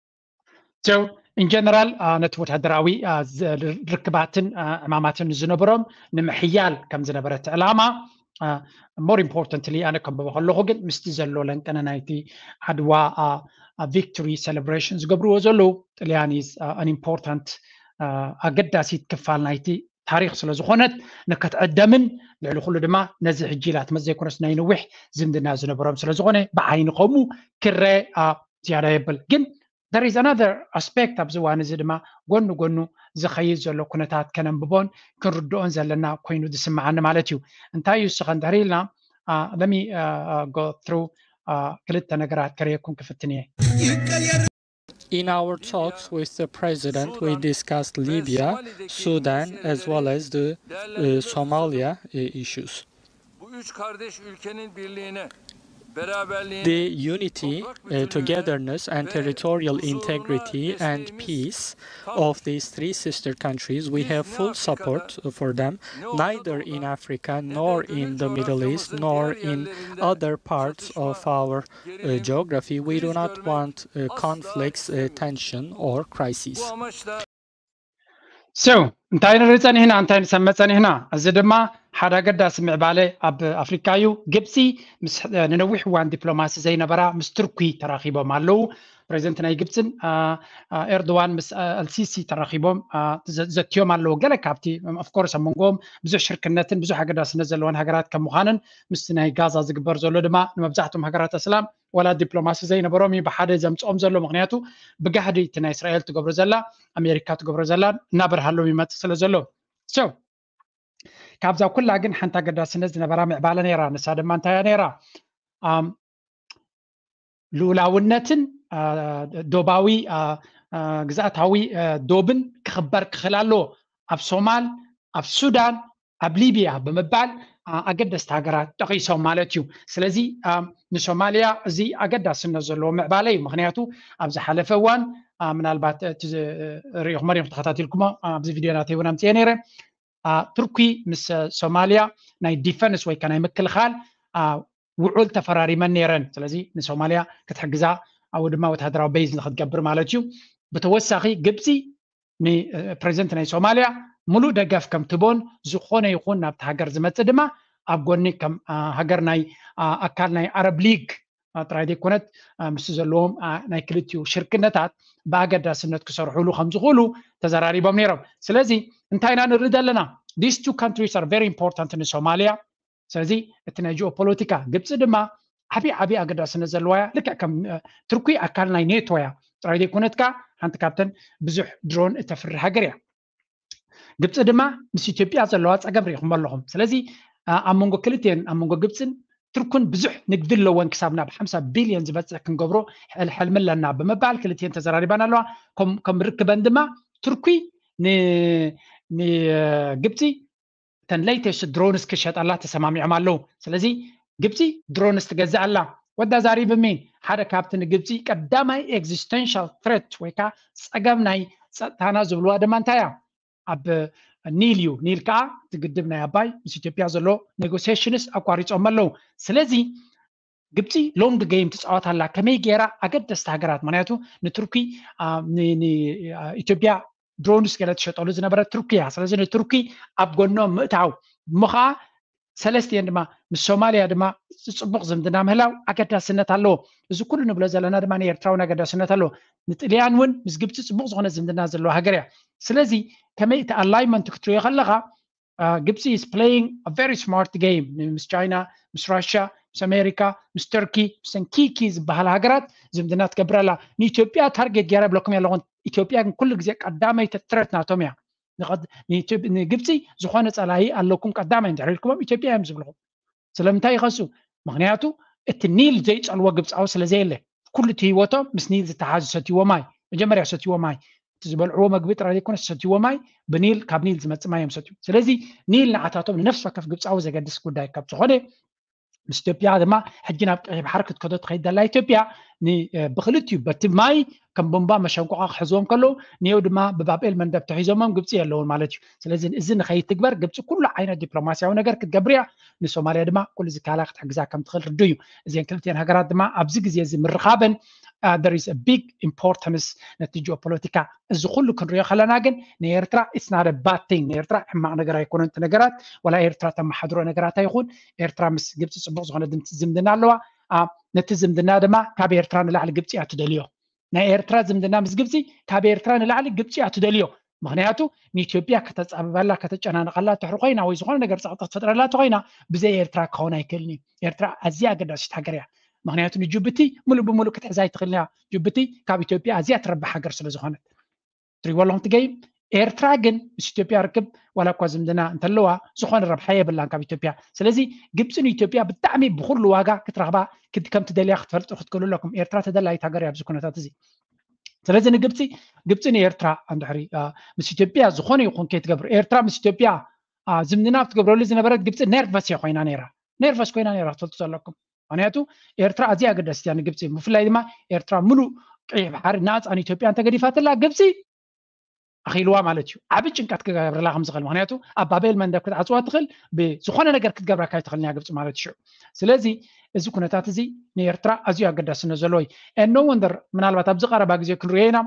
So in general ነቲ ወታደራዊ ርክባትን ዕማማትን ዝነበሮም ንምሕያል ከም ዝነበረ እቲ ዕላማ። More importantly ኣነ ከንብቦ ከለኹ ግን ምስቲ ዘሎ ለንቀነ ናይቲ ዓድዋ victory celebration ዝገብርዎ ዘለዉ ጥልያን is an important ኣገዳሲት ክፋል ናይቲ ታሪኽ ስለ ዝኾነት ንከትዕደምን ልዕሊ ኩሉ ድማ ነዚ ሕጂ ኢላ ትመጽእ ዘይኮነስ ናይ ነዊሕ ዝምድና ዝነበሮም ስለ ዝኾነ ብዓይኒ ከምኡ ክረኣ ዝያዳ የብል። ግን there is another aspect ኣብዚ እዋን እዚ ድማ ጎኑ ጎኑ ዝኸይድ ዘሎ ኩነታት ከነንብቦን ክንርድኦን ዘለና ኮይኑ ዝስምዓኒ ማለት እዩ። እንታይ እዩ እስኸ እንድሕር ኢልና let me go through ክልተ ነገራት ከርእየኩም ክፍትን እየ። In our talks with the president, we discussed Libya, Sudan, as well as the uh, Somalia uh, issues. Bu üç kardeş ülkenin birliğine, The unity, uh, togetherness, and territorial integrity and peace of these three sister countries, we have full support for them, neither in Africa, nor in the Middle East, nor in other parts of our uh, geography. We do not want uh, conflicts, uh, tension, or crisis. So እንታይ ንርኢ ጸኒሕና እንታይ ንሰምዕ ጸኒሕና? እዚ ድማ ሓደ ኣገዳሲ ምዕባለ ኣብ ኣፍሪካ እዩ። ግብፂ ንነዊሕ እዋን ዲፕሎማሲ ዘይነበራ ምስ ቱርኪ ተራኺቦም ኣለዉ። ፕሬዚደንት ናይ ግብፅን ኤርዶዋን ምስ ኣልሲሲ ተራኺቦም ዘትዮም ኣለዉ። ገለ ካብቲ ኦፍኮርስ ኣብ መንጎም ብዙሕ ሽርክነትን ብዙሕ ኣገዳስነት ዘለወን ሃገራት ከም ምዃንን ምስቲ ናይ ጋዛ ዝግበር ዘሎ ድማ ንመብዛሕትኦም ሃገራት እስላም ዋላ ዲፕሎማሲ ዘይነበሮም እዩ ብሓደ ዘምፅኦም ዘሎ። ምክንያቱ ብጋህዲ እቲ ናይ እስራኤል ትገብሮ ዘላ ኣሜሪካ ትገብሮ ዘላ እናበርሃሎም ይመፅእ ስለ ዘሎ። So ካብዛ ኩላ ግን ሓንቲ ኣገዳስነት ዝነበራ ምዕባለ ነይራ። ንሳ ድማ እንታይ እያ ነይራ? ልኡላውነትን ዶባዊ ግዝኣታዊ ዶብን ክኽበር ክኽእል ኣለዎ። ኣብ ሶማል፣ ኣብ ሱዳን፣ ኣብ ሊብያ ብምባል ኣገደስቲ ሃገራት ጠቒሶም ማለት እዩ። ስለዚ ንሶማልያ እዚ ኣገዳስነት ዘለዎ ምዕባለ እዩ። ምክንያቱ ኣብ ዝሓለፈ እዋን ምናልባት ሪኢኹም ሪኢኹም ተኸታቲልኩሞ ኣብዚ ቪድዮ ናተይ እውን ኣምፅኤ ነይረ። ቱርኪ ምስ ሶማልያ ናይ ዲፈንስ ወይ ናይ ምክልኻል ውዑል ተፈራሪመን ነይረን። ስለዚ ንሶማልያ ክትሕግዛ ኣብኡ ድማ ወታደራዊ ቤዝ ንክትገብር ማለት እዩ። ብተወሳኺ ግብፂ ንፕሬዚደንት ናይ ሶማልያ ሙሉእ ደገፍ ከም ትቦን ዝኾነ ይኹን ናብቲ ሃገር ዝመፅእ ድማ ኣብ ጎኒ ከም ሃገር ናይ ኣካል ናይ ኣረብ ሊግ ጥራይ ዘይኮነት ምስ ዘለዎም ናይ ክልቲኡ ሽርክነታት ብኣገዳስነት ክሰርሕሉ ከም ዝኽእሉ ተዘራሪቦም ነይሮም። ስለዚ እንታይ ኢና ንርኢ ዘለና? These two countries are very important ንሶማልያ። ስለዚ እቲ ናይ ጂኦፖለቲካ ግብፂ ድማ ዓብዪ ዓብዪ ኣገዳስነት ዘለዋ እያ። ልክዕ ከም ቱርኪ ኣካል ናይ ኔቶ እያ። ጥራይ ዘይኮነት ከዓ ሓንቲ ካብተን ብዙሕ ድሮን እተፍሪ ሃገር እያ። ግብፂ ድማ ምስ ኢትዮጵያ ዘለዋ ፀገም ርኢኹም ኣለኹም። ስለዚ ኣብ መንጎ ክልቲኤን ኣብ መንጎ ግብፅን ቱርክን ብዙሕ ንግዲ ኣለወን ክሳብ ናብ ሓምሳ ቢልዮን ዝበፅሕ ክንገብሮ ሕልሚ ኣለና ብምባል ክልቲኤን ተዘራሪባን ኣለዋ። ከም ርክበን ድማ ቱርኪ ንግብፂ እተን latest ድሮንስ ክሸጣላ ተሰማሚዖም ኣለዉ። ስለዚ ግብፂ ድሮንስ ትገዝእ ኣላ። ወዳ ዛሪብ ሚን ሓደ ካብቲ ንግብፂ ቀዳማይ existential threat ወይ ከዓ ፀገም ናይ ፀጥታና ዝብልዋ ድማ እንታይ እያ? ኣብ ኒል እዩ። ኒል ከዓ እቲ ግድብ ናይ ኣባይ ምስ ኢትዮጵያ ዘሎ ኔጎሲሽንስ ኣቋሪፆም ኣለዉ። ስለዚ ግብፂ ሎንግ ጌም ትፃወት ኣላ። ከመይ ገይራ ኣገደስቲ ሃገራት ምክንያቱ ንቱርኪ ኢትዮጵያ ድሮንስ ገለ ትሸጠሉ ዝነበረ ቱርኪ እያ። ስለዚ ንቱርኪ ኣብ ጎኖም ምእታው እሞ ከዓ ሰለስቲኤን ድማ ምስ ሶማልያ ድማ ፅቡቕ ዝምድና ምህላው ኣገዳስነት ኣለዎ። እዚ ኩሉ ንብሎ ዘለና ድማ ንኤርትራ እውን ኣገዳስነት ኣለዎ። ንጥልያን እውን ምስ ግብፂ ፅቡቕ ዝኾነ ዝምድና ዘለዎ ሃገር እያ። ስለዚ ከመይ እቲ ኣላይመንት ክትሪኦ ከለካ ግብፂ is playing a very smart game ምስ ቻይና፣ ምስ ራሽያ፣ ምስ ኣሜሪካ፣ ምስ ተርኪ፣ ምስ ኪኪ ዝበሃላ ሃገራት ዝምድና ትገብር ኣላ። ንኢትዮጵያ ታርጌት ገይራ ይብለኩም ኣለኹ። ኢትዮጵያ ግን ኩሉ ግዜ ቀዳመይቲ ትረት ናቶም እያ። ንግብፂ ዝኾነ ፀላኢ ኣለኩም ቀዳማይ እንድሕር ኢልኩሞም ኢትዮጵያ እዮም ዝብልኹም። ስለምንታይ ይኸሱ? ምክንያቱ እቲ ኒል ዘይፀልዎ ግብፃዊ ስለ ዘየለ ኩሉ እቲ ህይወቶም ምስ ኒል ዝተሓዙ ሰትይዎ ማይ መጀመርያ ሰትይዎ ማይ እቲ ዝበልዕዎ መግቢ ጥራይ ዘይኮነ ሰትይዎ ማይ ብኒል ካብ ኒል ዝመፅእ ማይ እዮም ሰትዩ። ስለዚ ኒል ንዓታቶም ንነፍሲ ወከፍ ግብፃዊ ዘገድስ ጉዳይ ካብ ዝኾነ ምስ ኢትዮጵያ ድማ ሕጂ ናብ ቀይሕ ባሕሪ ክትከዶ ትኸይድ ዘላ ኢትዮጵያ ብክልቲኡ በቲ ማይ ከም ቦምባ መሸንቆቓ ክሕዝዎም ከለዉ ንየው ድማ ብባብኤል መንደብ ተሒዞሞም ግብፂ የለውን ማለት እዩ። ስለዚ እዚ ንኸይትግበር ግብፂ ኩሉ ዓይነት ዲፕሎማሲያዊ ነገር ክትገብር እያ። ንሶማልያ ድማ ኩሉ ዝካላ ክትሕግዛ ከም ትኽእል ርዱ እዩ። እዚን ክልቲኤን ሃገራት ድማ ኣብዚ ግዜ እዚ ምርኻበን there is a big importance ነቲ ጂኦፖለቲካ። እዚ ኩሉ ክንሪኦ ከለና ግን ንኤርትራ it's not a bad thing። ንኤርትራ ሕማቕ ነገር ኣይኮነን። እቲ ነገራት ዋላ ኤርትራ ተመሓድሮ ነገራት ኣይኹን፣ ኤርትራ ምስ ግብፂ ፅቡቕ ዝኾነ ዝምድና ኣለዋ። ነቲ ዝምድና ድማ ካብ ኤርትራ ንላዕሊ ግብፂ እያ ትደልዮ። ናይ ኤርትራ ዝምድና ምስ ግብፂ ካብ ኤርትራ ንላዕሊ ግብፂ እያ ትደልዮ። ምክንያቱ ንኢትዮጵያ ከተፃብበላ ከተጨናንቐላ ትሕር ኮይና ወይ ዝኾነ ነገር ፀቕጢ ክትፈጥረላ ተኮይና ብዘይ ኤርትራ ክኸውን ኣይክእልን እዩ። ኤርትራ ኣዝያ ኣገዳሲት ሃገር እያ። ምክንያቱ ንጅቡቲ ሙሉእ ብሙሉእ ክትሕዛ ኣይትኽእልን እያ። ጅቡቲ ካብ ኢትዮጵያ ኣዝያ ትረብሕ ሃገር ስለ ዝኾነት ትሪዎ ኣለኹም ትገይም። ኤርትራ ግን ምስ ኢትዮጵያ ርክብ ዋላ እኳ ዝምድና እንተለዋ ዝኾነ ረብሓ የብላን ካብ ኢትዮጵያ። ስለዚ ግብፂ ንኢትዮጵያ ብጣዕሚ ብኩሉ ዋጋ ክትረኽባ ከም ትደልያ ክትፈልጡ ክትክእሉ ኣለኩም። ኤርትራ ተደላይት ሃገር እያ ኣብዚ ኩነታት እዚ። ስለዚ ንግብፂ ግብፂ ንኤርትራ እንድሕሪ ምስ ኢትዮጵያ ዝኾነ ይኹን ከይትገብር ኤርትራ ምስ ኢትዮጵያ ዝምድና ክትገብረሉ ዝነበረት ግብፂ ነርቨስ እያ ኮይና ነይራ። ነርቨስ ኮይና ነይራ ክትፈልጡ ዘለኩም። ምክንያቱ ኤርትራ ኣዝያ ኣገዳሲት እያ ንግብፂ። ብፍላይ ድማ ኤርትራ ሙሉእ ቀይሕ ባሕሪ ናፃ ንኢትዮጵያ እንተገዲፋትላ ግብፂ ኣኺልዋ ማለት እዩ። ዓቢ ጭንቀት ክገብርላ ከም ዝኽእል። ምክንያቱ ኣብ ባቤል መንደብ ክትዓፅዋ ትኽእል፣ ብዝኾነ ነገር ክትገብረካ ኣይትኽእልን እያ ግብፂ ማለት እዩ። ስለዚ እዚ ኩነታት እዚ ንኤርትራ ኣዝዩ ኣገዳስነት ዘለዎ እዩ። And no wonder ምናልባት ኣብዚ ቀረባ ግዜ ክንሪኦ ኢና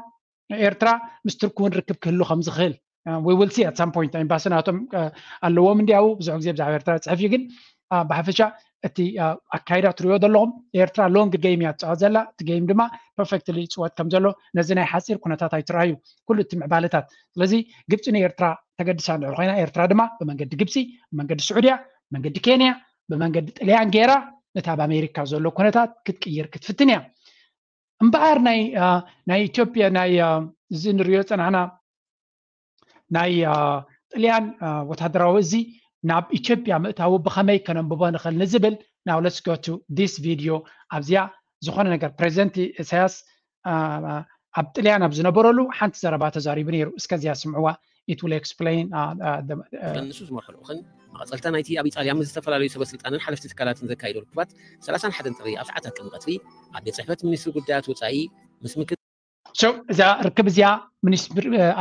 ኤርትራ ምስ ቱርኪ እውን ርክብ ክህሉ ከም ዝኽእል we will see at some point። ኤምባሲ ናቶም ኣለዎም እንዲያው ብዙሕ ግዜ ብዛዕባ ኤርትራ ዝፅሕፍ እዩ። ግን ብሓፈሻ እቲ ኣካይዳ ትሪኦ ዘለኹም ኤርትራ ሎንግ ጌም እያ ትፃወት ዘላ። እቲ ጌም ድማ ፐርፌክትሊ ይፅወት ከም ዘሎ ነዚ ናይ ሓፂር ኩነታት ኣይትረኣዩ ኩሉ እቲ ምዕባለታት። ስለዚ ግብፂ ንኤርትራ ተገድሳ እንድሕር ኮይና ኤርትራ ድማ ብመንገዲ ግብፂ፣ ብመንገዲ ስዑድያ፣ ብመንገዲ ኬንያ፣ ብመንገዲ ጥልያን ገይራ ነቲ ኣብ ኣሜሪካ ዘሎ ኩነታት ክትቅይር ክትፍትን እያ። እምበኣር ናይ ናይ ኢትዮጵያ ናይ እዚ ንሪኦ ፀናሕና ናይ ጥልያን ወታደራዊ እዚ ናብ ኢትዮጵያ ምእታዉ ብኸመይ ከነንብቦ ንኽእል ንዝብል now let's go to this video። ኣብዚኣ ዝኾነ ነገር ፕሬዚደንት ኢሳያስ ኣብ ጥልያን ኣብ ዝነበረሉ ሓንቲ ዘረባ ተዛሪቡ ነይሩ። እስከ እዚኣ ስምዕዋ። It will explain። ንሱ ዝመርሖ ልኡኽን መቐፀልታ ናይቲ ኣብ ኢጣልያ ምስ ዝተፈላለዩ ሰበ ስልጣንን ሓለፍቲ ትካላትን ዘካይዶ ርክባት ሰላሳን ሓደን ጥሪ ኣብ ሰዓታት ቅድሚ ቀትሪ ኣብ ቤት ፅሕፈት ሚኒስትሪ ጉዳያት ወፃኢ ምስ ምክትል እዛ ርክብ እዚኣ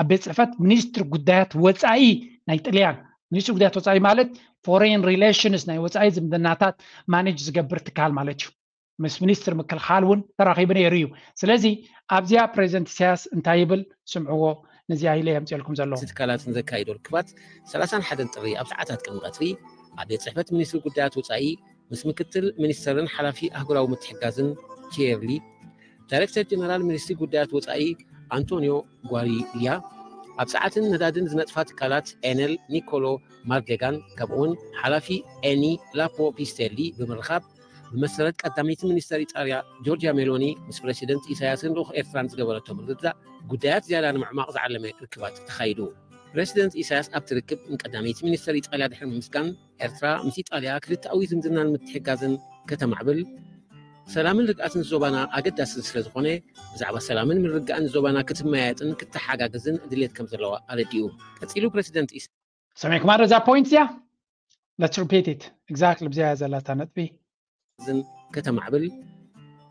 ኣብ ቤት ፅሕፈት ሚኒስትሪ ጉዳያት ወፃኢ ናይ ጥልያን። ሚኒስትሪ ጉዳያት ወፃኢ ማለት ፎሬን ሪሌሽንስ ናይ ወፃኢ ዝምድናታት ማኔጅ ዝገብር ትካል ማለት እዩ። ምስ ሚኒስትር ምክልኻል እውን ተራኺቡ ነይሩ እዩ። ስለዚ ኣብዚኣ ፕሬዚደንት ኢሳያስ እንታይ ይብል ስምዕዎ። ነዚኣ ኢለ የምፅኤልኩም ዘለኹ። ትካላትን ዘካይዶ ርክባት ሰላሳን ሓደን ጥሪ ኣብ ሰዓታት ቅድሚ ቀትሪ ኣብ ቤት ፅሕፈት ሚኒስትሪ ጉዳያት ወፃኢ ምስ ምክትል ሚኒስተርን ሓላፊ ኣህጉራዊ ምትሕጋዝን ቲየርሊ ዳይሬክተር ጀነራል ሚኒስትሪ ጉዳያት ወፃኢ ኣንቶኒዮ ጓሪያ ኣብ ፀዓትን ነዳድን ዝነጥፋ ትካላት ኤነል ኒኮሎ ማርዴጋን ከምኡውን ሓላፊ ኤኒ ላፖ ፒስቴሊ ብምርኻብ ብመሰረት ቀዳመይቲ ሚኒስተር ኢጣልያ ጆርጂያ ሜሎኒ ምስ ፕሬዚደንት ኢሳያስን ልኡኽ ኤርትራን ዝገበረቶ ምርድዳእ ጉዳያት ዝያዳ ንምዕማቕ ዝዓለመ ርክባት ተኻይዱ። ፕሬዚደንት ኢሳያስ ኣብቲ ርክብ ንቀዳመይቲ ሚኒስተር ኢጣልያ ድሕሪ ምምስጋን ኤርትራ ምስ ኢጣልያ ክልተኣዊ ዝምድናን ምትሕጋዝን ከተማዕብል ሰላምን ርግኣትን ዞባና ኣገዳሲ ስለዝኾነ ብዛዕባ ሰላምን ምርግጋእን ዞባና ክትመያየጥን ክተሓጋገዝን ድሌት ከም ዘለዋ ኣረዲኡ። ቀፂሉ ፕሬዚደንት ኢሳያስ ሰሚዕኩማ ዶ እዛ ፖይንት እዚኣ? Let's repeat it. Exactly ብዚኣ ዘላታ ነጥቢ። ዝን ከተማዕብል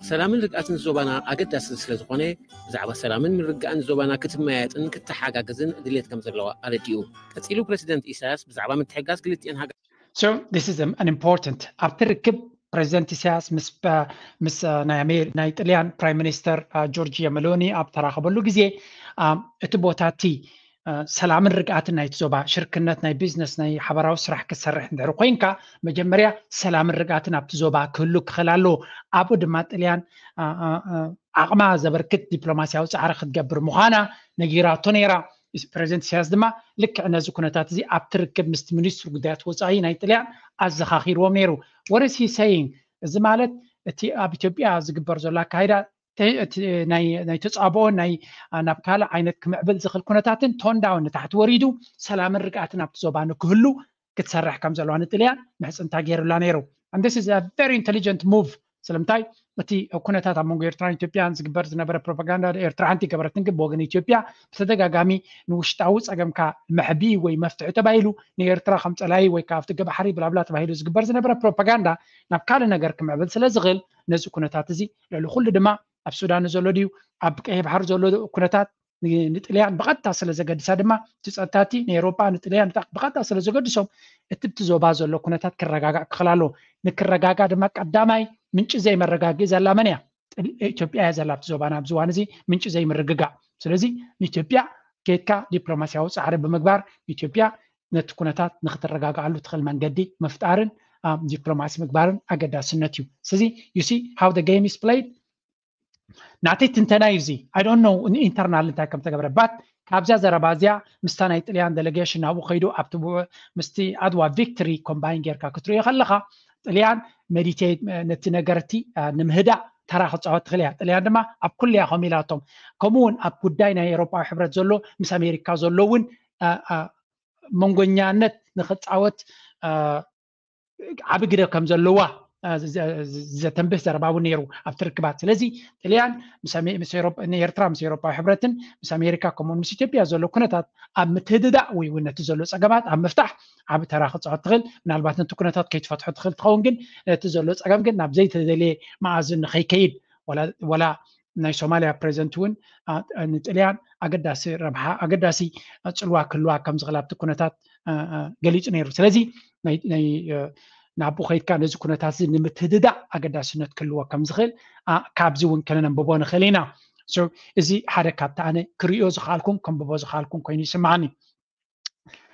ሰላምን ርግኣትን ዞባና ኣገዳሲ ስለዝኾነ ብዛዕባ ሰላምን ምርግጋእን ዞባና ክትመያየጥን ክተሓጋገዝን ድሌት ከም ዘለዋ ኣረዲኡ። ቀፂሉ ፕሬዚደንት ኢሳያስ ብዛዕባ ምትሕጋዝ ክልቲኤን ሃገራት So this is an important ኣብቲ ርክብ ፕሬዚደንት ኢሳያስ ምስ ምስ ናይ ኣሜ- ናይ ጥልያን ፕራይም ሚኒስተር ጆርጂዮ መሎኒ ኣብ ተራኸበሉ ግዜ እቲ ቦታ እቲ ሰላምን ርግኣትን ናይቲ ዞባ ሽርክነት ናይ ቢዝነስ ናይ ሓበራዊ ስራሕ ክትሰርሕ እንድሕር ኮይንካ መጀመርያ ሰላምን ርግኣትን ኣብቲ ዞባ ክህሉ ክኽእል ኣለዎ። ኣብኡ ድማ ጥልያን ዓቕማ ዘበርክት ዲፕሎማስያዊ ፃዕሪ ክትገብር ምዃና ነጊራቶ ነይራ። ፕሬዚደንት ኢሳያስ ድማ ልክዕ ነዚ ኩነታት እዚ ኣብቲ ርክብ ምስቲ ሚኒስትሪ ጉዳያት ወፃኢ ናይ ጥልያን ኣዘኻኺርዎም ነይሩ። What is he saying? እዚ ማለት እቲ ኣብ ኢትዮጵያ ዝግበር ዘሎ ኣካይዳ ናይ ተፃብኦን ናይ ናብ ካልእ ዓይነት ክምዕብል ዝኽእል ኩነታትን ቶን ዳውን ንታሕቲ ወሪዱ ሰላምን ርግኣትን ኣብቲ ዞባ ንክህሉ ክትሰርሕ ከም ዘለዋ ንጥልያን ምሕፅንታ ገይሩላ ነይሩ። And this is a very intelligent move። ስለምንታይ እቲ ኩነታት ኣብ መንጎ ኤርትራን ኢትዮጵያን ዝግበር ዝነበረ ፕሮፓጋንዳ ኤርትራ ሓንቲ ገበረትን ግን ብወገን ኢትዮጵያ ብተደጋጋሚ ንውሽጣዊ ፀገምካ መሕቢ ወይ መፍትሒ ተባሂሉ ንኤርትራ ከም ፀላይ ወይ ከዓ ኣብቲ ገባሕሪ ብላብላ ተባሂሉ ዝግበር ዝነበረ ፕሮፓጋንዳ ናብ ካልእ ነገር ክምዕብል ስለ ዝኽእል ነዚ ኩነታት እዚ ልዕሊ ኩሉ ድማ ኣብ ሱዳን ዘሎ ድዩ ኣብ ቀይሕ ባሕሪ ዘሎ ኩነታት ንጥልያን ብቐጥታ ስለ ዘገድሳ ድማ እቲ ፀጥታቲ ንኤሮጳ ንጥልያን ብቐጥታ ስለ ዘገድሶም እቲ ብቲ ዞባ ዘሎ ኩነታት ክረጋጋእ ክኽእል ኣለዎ። ንክረጋጋእ ድማ ቀዳማይ ምንጪ ዘይመረጋግኢ ዘላ መን እያ? ኢትዮጵያ እያ ዘላ ኣብቲ ዞባና ኣብዚ እዋን እዚ ምንጪ ዘይምርግጋእ። ስለዚ ንኢትዮጵያ ኬድካ ዲፕሎማሲያዊ ፃዕሪ ብምግባር ኢትዮጵያ ነቲ ኩነታት ንክትረጋግኣሉ ትኽእል መንገዲ ምፍጣርን ዲፕሎማሲ ምግባርን ኣገዳስነት እዩ። ስለዚ you see how the game is played። ናተይ ትንተና እዩ እዚ። I don't know internal እንታይ ከም ተገብረ but ካብዛ ዘረባ እዚኣ ምስታ ናይ ጥልያን ዴሌጌሽን ናብኡ ከይዱ ኣብቲ ምስቲ ኣድዋ ቪክቶሪ ኮምባይን ጌርካ ክትሪኦ ከለካ ጥልያን ሜዲቴት ነቲ ነገርቲ ንምህዳእ ተራ ክፃወት ትኽእል እያ። ጥልያን ድማ ኣብ ኩሉ እያ ከምኡ ኢላቶም። ከምኡ እውን ኣብ ጉዳይ ናይ ኤሮፓዊ ሕብረት ዘሎ ምስ ኣሜሪካ ዘሎ እውን መንጎኛነት ንክፃወት ዓቢ ግደ ከም ዘለዋ ዘተንብህ ዘረባ እውን ነይሩ ኣብቲ ርክባት። ስለዚ ጥልያን ንኤርትራ ምስ ኤሮፓዊ ሕብረትን ምስ ኣሜሪካ ከምኡውን ምስ ኢትዮጵያ ዘሎ ኩነታት ኣብ ምትህድዳእ ወይ እውን ነቲ ዘሎ ፀገማት ኣብ ምፍታሕ ዓቢ ተራ ክፃወት ትኽእል። ምናልባት ነቲ ኩነታት ከይትፈትሖ ትኽእል ትኸውን፣ ግን ነቲ ዘሎ ፀገም ግን ናብ ዘይተደልየ መኣዝን ንኸይከይድ ወላ ናይ ሶማልያ ፕሬዚደንት እውን ንጥልያን ኣገዳሲ ረብሓ ኣገዳሲ ፅልዋ ክህልዋ ከም ዝኽእል ኣብቲ ኩነታት ገሊፁ ነይሩ። ስለዚ ናብኡ ከይድካ ነዚ ኩነታት እዚ ንምትህድዳእ ኣገዳስነት ክህልዎ ከም ዝኽእል ካብዚ እውን ከነንብቦ ንኽእል ኢና። እዚ ሓደ ካብቲ ኣነ ክርእዮ ዝኽኣልኩን ከንብቦ ዝኽኣልኩን ኮይኑ ይስምዓኒ።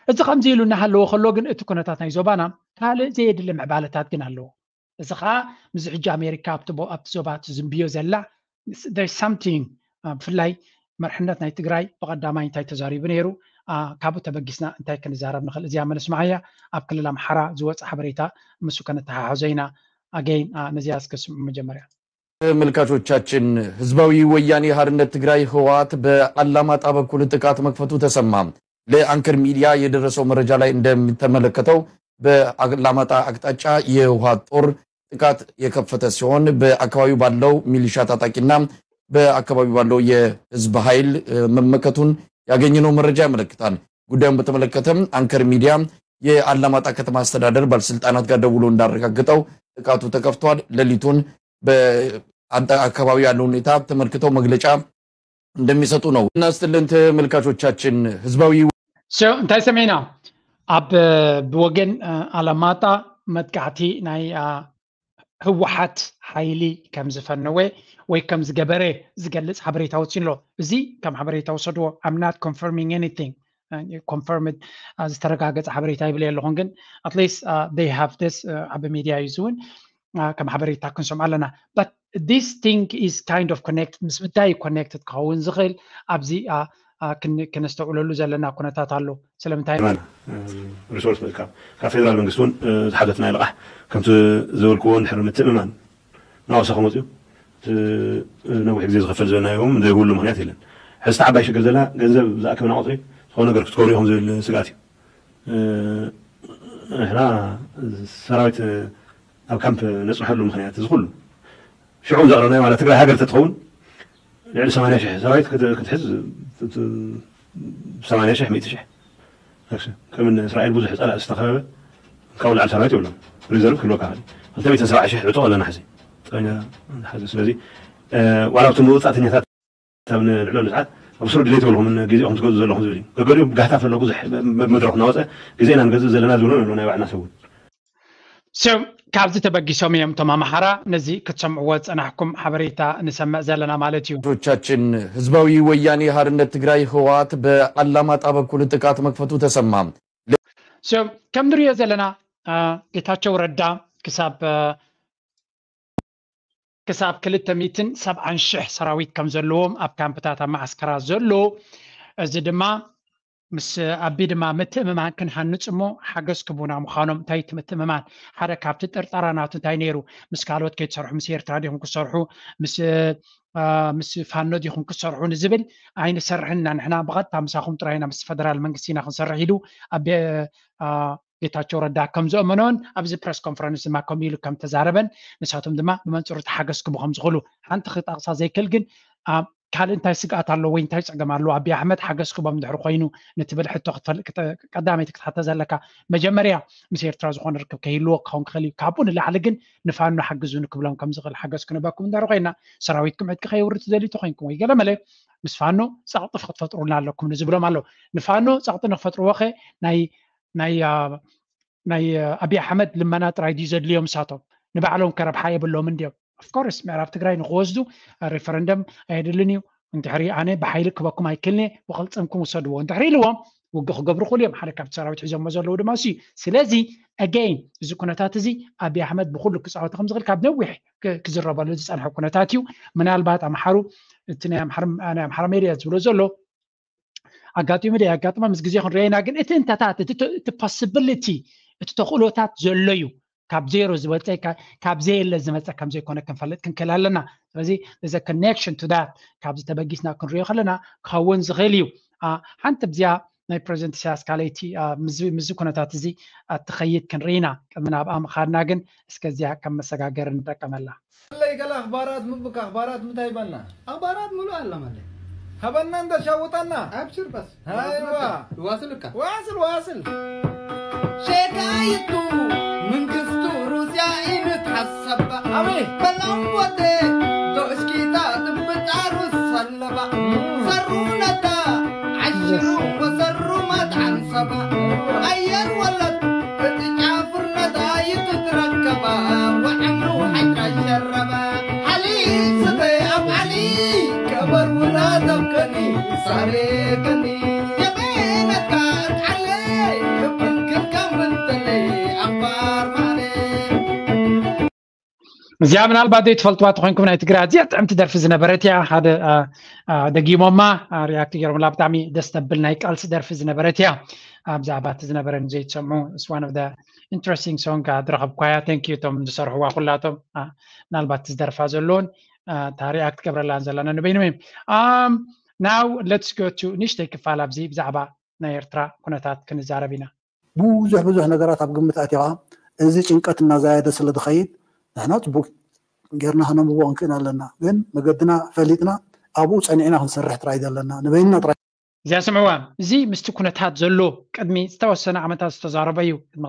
እዚ ከምዚ ኢሉ እናሃለዎ ከሎ ግን እቲ ኩነታት ናይ ዞባና ካልእ ዘየድሊ ምዕባለታት ግን ኣለዎ። እዚ ከዓ ምስዚ ሕጂ ኣሜሪካ ኣብቲ ዞባ ትዝንብዮ ዘላ something ብፍላይ መርሕነት ናይ ትግራይ ብቐዳማይ እንታይ ተዛሪቡ ነይሩ፣ ካብኡ ተበጊስና እንታይ ክንዛረብ ንኽእል? እዚኣ መለስ መዓያ ኣብ ክልል ኣምሓራ ዝወፀ ሓበሬታ ምስ ከነተሓሕዞ ኢና። ኣገይን ነዚኣ እስከ ስምዑ መጀመርያ። ተመልካቾቻችን ህዝባዊ ወያኔ ሓርነት ትግራይ ህወሓት በአላማጣ በኩል ጥቃት መክፈቱ ተሰማ። ለአንከር ሚዲያ የደረሰው መረጃ ላይ እንደሚተመለከተው በአላማጣ አቅጣጫ የህወሓት ጦር ጥቃት የከፈተ ሲሆን በአካባቢው ባለው ሚሊሻ ታጣቂና በአካባቢው ባለው የህዝብ ኃይል መመከቱን ያገኘነው መረጃ ያመለክታል። ጉዳዩን በተመለከተም አንከር ሚዲያ የአላማጣ ከተማ አስተዳደር ባለስልጣናት ጋር ደውሎ እንዳረጋገጠው ጥቃቱ ተከፍቷል። ሌሊቱን በአካባቢው ያለው ሁኔታ ተመልክተው መግለጫ እንደሚሰጡ ነው። እናስትልን ተመልካቾቻችን ህዝባዊ እንታይ ሰሚዕና? ኣብ ብወገን ኣላማጣ መጥቃዕቲ ናይ ህወሓት ሓይሊ ከም ዝፈነወ ወይ ከም ዝገበረ ዝገልፅ ሓበሬታ ወፂኡ ኣሎ። እዚ ከም ሓበሬታ ውሰድዎ። I'm not confirming anything። Confirmed ዝተረጋገፀ ሓበሬታ ይብል ኣለኹን፣ ግን at least they have this ዓቢ ሚድያ እዩ እውን ከም ሓበሬታ ክንሰምዖ ኣለና። But this thing is kind of connected፣ ምስ ምንታይ እዩ connected ክኸውን ዝኽእል ኣብዚ ክነስተውዕለሉ ዘለና ኩነታት ኣሎ። ስለምንታይ ሪሶርስ ምእካብ ካብ ፌደራል መንግስቲ እውን ዝሓተትና ልቓሕ ከምቲ ዝበልክዎ እንድሕር ምትእምማን ናወሰ ከመፅኡ ነዊሕ ግዜ ዝኸፈል ዝበልናዮም ዘይብሉ ምክንያት የለን። ሕዝቲ ዓባይ ሽግር ዘላ ገንዘብ ዝኣከብና ቁፅሪ ዝኾነ ነገር ክትገብሩ ኢኹም ዝብል ስግኣት እዩ። ንሕና ሰራዊት ኣብ ካምፕ ነፅንሐሉ ምክንያት እዚ ኩሉ ሽዑ ዘቕረብናዮ ማለት ትግራይ ሃገር ተትኸውን ልዕሊ ሰማንያ ሽሕ ሰራዊት ክትሕዝ ሰማንያ ሽሕ ሚእቲ ሽሕ ከም እስራኤል ብዙሕ ፀላእ ዝተኸበበ ካብኡ ላዕሊ ሰራዊት የብሎም። ሪዘርቭ ክህልወካ ክእል ክልተ ሚእትን ሰብዓ ሽሕ ዕጡቕ ኣለና ሕዚ ጠበኛ ሓዚ። ስለዚ ዋላ ኣብቲ መወፃእተኛታት ኣብ ንልዕለሉ ሰዓት ኣብ ስሩ ድሌት የብልኹምን ግዜኹም ትገዝኡ ዘለኹም ዝብል እዩ። ገገሊኡ ጋህታፍ ኣሎ ብዙሕ መድረኽ እናወፀ ግዜና ንገዝእ ዘለና ዝብሉ ኣሎ ናይ ባዕልና ሰብ እውን ካብዚ ተበጊሶም እዮም እቶም ኣምሓራ ነዚ ክትሰምዕዎ ዝፀናሕኩም ሓበሬታ ንሰምዕ ዘለና ማለት እዩ። ቻችን ህዝባዊ ወያኔ ሓርነት ትግራይ ህወሓት በአላማጣ በኩል ጥቃት መክፈቱ ተሰማ። ከም ንሪኦ ዘለና ጌታቸው ረዳ ክሳብ ክሳብ ክልተ ሚእትን ሰብዓን ሽሕ ሰራዊት ከም ዘለዎም ኣብ ካምፕታት ኣብ መዓስከራት ዘሎ እዚ ድማ ምስ ኣቢ ድማ ምትእምማን ክንሃንፅ እሞ ሓገዝ ክቡና ምዃኖም እንታይ እቲ ምትእምማን ሓደ ካብቲ ጥርጠራ ናቱ እንታይ ነይሩ ምስ ካልኦት ከይትሰርሑ ምስ ኤርትራ ዲኹም ክሰርሑ ምስ ምስ ፋኖ ዲኹም ክትሰርሑ ንዝብል ኣይንሰርሕን ኢና ንሕና ብቐጥታ ምሳኹም ጥራይ ኢና ምስ ፈደራል መንግስቲ ኢና ክንሰርሕ ኢሉ ኣብ ጌታቸው ረዳ ከም ዘእመኖን ኣብዚ ፕረስ ኮንፈረንስ ድማ ከምኡ ኢሉ ከም ተዛረበን ንሳቶም ድማ ብመንፅሩ ተሓገዝ ክቡ ከም ዝኽእሉ ሓንቲ ክጠቕሳ ዘይክእል ግን ካልእ እንታይ ስግኣት ኣሎ ወይ እንታይ ፀገም ኣሎ ኣቢ ኣሕመድ ሓገዝ ክቦም ድሕሪ ኮይኑ ንትብል ሕቶ ቀዳመይቲ ክትሓተ ዘለካ መጀመርያ ምስ ኤርትራ ዝኾነ ርክብ ከይህልዎ ክኸውን ክኽእል እዩ ካብኡ ንላዕሊ ግን ንፋኖ ሓግዙ ንክብሎም ከም ዝኽእል ሓገዝ ክንበኩም እንድሕሪ ኮይና ሰራዊትኩም ዕጥቂ ከየውርድ ትደልዩ ተኮይንኩም ወይ ገለመለ ምስ ፋኖ ፀቕጥፍ ክትፈጥሩልና ኣለኩም ንዝብሎም ኣሎ ንፋኖ ፀቕጢ ንክፈጥርዎ ከ ናይ ናይ ናይ ኣብይ ኣሕመድ ልመና ጥራይ ድዩ ዘድልዮም ንሳቶም ንባዕሎም ከረብሓ የብሎም እንድዮም ኦፍኮርስ ምዕራብ ትግራይ ንክወስዱ ሬፈረንደም ኣየድልን እዩ። እንድሕሪ ኣነ ብሓይሊ ክበኩም ኣይክልኒ፣ ብቅልፅምኩም ውሰድዎ እንድሕሪ ኢልዎም ውግእ ክገብሩ ክእሉ እዮም። ሓደ ካብቲ ሰራዊት ሒዞሞ ዘለዉ ድማ እሱ እዩ። ስለዚ ኣገይን እዚ ኩነታት እዚ ኣብይ ኣሕመድ ብኩሉ ክፃወቱ ከም ዝኽእል ካብ ነዊሕ ክዝረበሉ ዝፀንሐ ኩነታት እዩ። ምናልባት ኣምሓሩ እቲ ናይ ኣምሓራ ሜድያ ዝብሎ ዘሎ ኣጋጢሙ ዶ ኣጋጥሞ ምስ ግዜ ክንሪኦ ኢና። ግን እቲ እንተታት እቲ ፖሲቢሊቲ እቲ ተኽእሎታት ዘሎ እዩ። ካብ ዜሮ ዝወፀ ካብ ዘየለ ዝመፀ ከም ዘይኮነ ክንፈልጥ ክንክእል ኣለና። ስለዚ እዚ ኮኔክሽን ቱ ዳት ካብዚ ተበጊስና ክንሪኦ ከለና ክኸውን ዝኽእል እዩ። ሓንቲ ብዚኣ ናይ ፕሬዚደንት ኢሳያስ ካልኣይቲ ምስዚ ኩነታት እዚ ትኸይድ ክንርኢ ኢና። ቅድሚ ናብኣ ምኻድና ግን እስከ እዚኣ ከም መሰጋገሪ ንጠቀመላ። ለይ ገለ ኣኽባራት ምብክ ኣኽባራት ምታይ በና ኣኽባራት ሙሉ ኣለ ማለት ሃበና እንዳሻውጣና ኣብሽር በስ ሃይዋ ዋስልካ ዋስል ዋስል ሸጋይቱ መንግስቱ ሩስያ ኢንትሓሰባ ኣበይ በላም ወደ ዶሽኪታ ትብጣሩ ሰለባ ሰሩ ነዳ ዓሽሩ ወሰሩ ማትዓን ሰባ ኣየር ወለድ እቲ ጫፍር ነዳ ይትትረከባ ወዕምሩ ሓይራ ሸረባ ሓሊ ስተይ ኣብ ዓሊ ከበር ውላ ደብከኒ ሳሬ ከኒ የበነካ ጣለ ብንክን ከምንተለይ ኣባር ማለ እዚኣ ምናልባት ዘይትፈልጥዋ ተኮይንኩም ናይ ትግራይ ኣዝያ ጥዕምቲ ደርፊ ዝነበረት እያ። ሓደ ደጊሞማ ሪያክት ገይሮምላ ብጣዕሚ ደስ ተብል ናይ ቃልሲ ደርፊ ዝነበረት እያ። ብዛዕባ እቲ ዝነበረ ዘይትሰምዑ one of the interesting song ዝረኸብኳያ። Thank you እቶም ዝሰርሕዋ ኩላቶም ምናልባት ዝደርፋ ዘለውን እታ ሪያክት ገብረላን ዘለና ንበይኖም እዮም። Now let's go to ንእሽተይ ክፋል ኣብዚ ብዛዕባ ናይ ኤርትራ ኩነታት ክንዛረብ ኢና። ብዙሕ ብዙሕ ነገራት ኣብ ግምት ኣቲኻ እዚ ጭንቀት እናዛየደ ስለ ዝኸይድ ንሕና ፅቡቅ ጌርና ከነንብቦ ክንክእል ኣለና። ግን መገድና ፈሊጥና ኣብኡ ፀኒዕና ክንሰርሕ ጥራይ ዘለና ንበይንና ጥራይ እዚኣ ስምዕዋ። እዚ ምስቲ ኩነታት ዘሎ ቅድሚ ዝተወሰነ ዓመታት ዝተዛረበ እዩ። ቅድሚ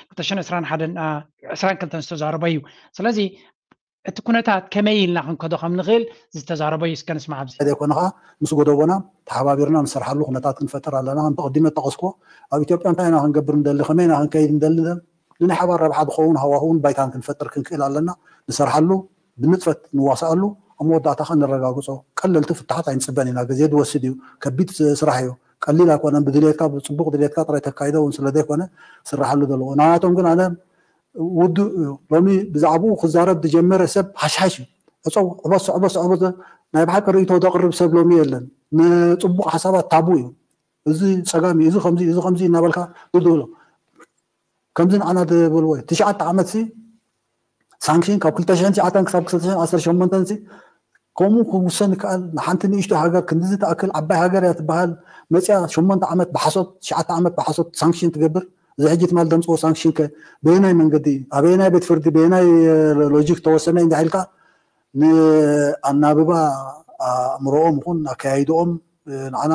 ክልተ ሽሕን ዕስራን ሓደን ዕስራን ክልተን ዝተዛረበ እዩ። ስለዚ እቲ ኩነታት ከመይ ኢልና ክንከዶ ከም ንኽእል ዝተዛረበ እዩ። እስከ ንስማዕ ኣብዚ። ዘይኮነ ከዓ ምስ ጎደቦና ተሓባቢርና ንሰርሓሉ ኩነታት ክንፈጥር ኣለና። ከምቲ ቅድመ ጠቐስኩዎ ኣብ ኢትዮጵያ እንታይ ኢና ክንገብር ንደሊ፣ ከመይ ኢና ክንከይድ ንደሊ ንናይ ሓባር ረብሓ ዝኸውን ሃዋህውን ባይታን ክንፈጥር ክንክእል ኣለና። ንሰርሓሉ፣ ብንጥፈት ንዋስኣሉ፣ ኣብ መወዳእታ ከዓ ንረጋግጾ። ቀለልቲ ፍታሓት ኣይንጽበን ኢና። ግዜ ዝወስድ እዩ። ከቢድ ስራሕ እዩ። ቀሊል ኣይኮነን። ብድሌትካ ብጽቡቕ ድሌትካ ጥራይ ተካይዶ እውን ስለ ዘይኮነ ስራሓሉ ዘለዎ ናቶም ግን ኣነ ውዱእ እዩ። ሎሚ ብዛዕባኡ ክዛረብ ዝጀመረ ሰብ ሃሽሃሽ እዩ። ዕፀው ዕበስ ዕበስ ዕበስ ናይ ብሓቂ ርእይቶ ዘቕርብ ሰብ ሎሚ የለን። ንፅቡቕ ሓሳባት ታቡ እዩ። እዚ ፀጋም እዩ፣ እዚ ከምዚ እዚ ከምዚ እናበልካ ዝድብሎ ከምዚ ንዓና ዝበልዎ እዩ። ትሽዓተ ዓመት ሲ ሳንክሽን ካብ ክልተ ሽሕን ትሽዓተን ክሳብ ክልተ ሽሕን ዓሰርተ ሸሞንተን ሲ ከምኡ ክውሰን ይከኣል። ንሓንቲ ንእሽቶ ሃገር ክንድዚ ትኣክል ዓባይ ሃገር እያ ትበሃል መፅያ ሸሞንተ ዓመት ብሓሶት ትሽዓተ ዓመት ብሓሶት ሳንክሽን ትገብር። እዚ ሕጂ ትማል ደምፅዎ ሳንክሽን ከ በየናይ መንገዲ ኣበየናይ ቤት ፍርዲ በየናይ ሎጂክ ተወሰነ እንዳ ኢልካ ንኣናብባ ኣእምሮኦም ይኹን ኣካያይድኦም ንዓና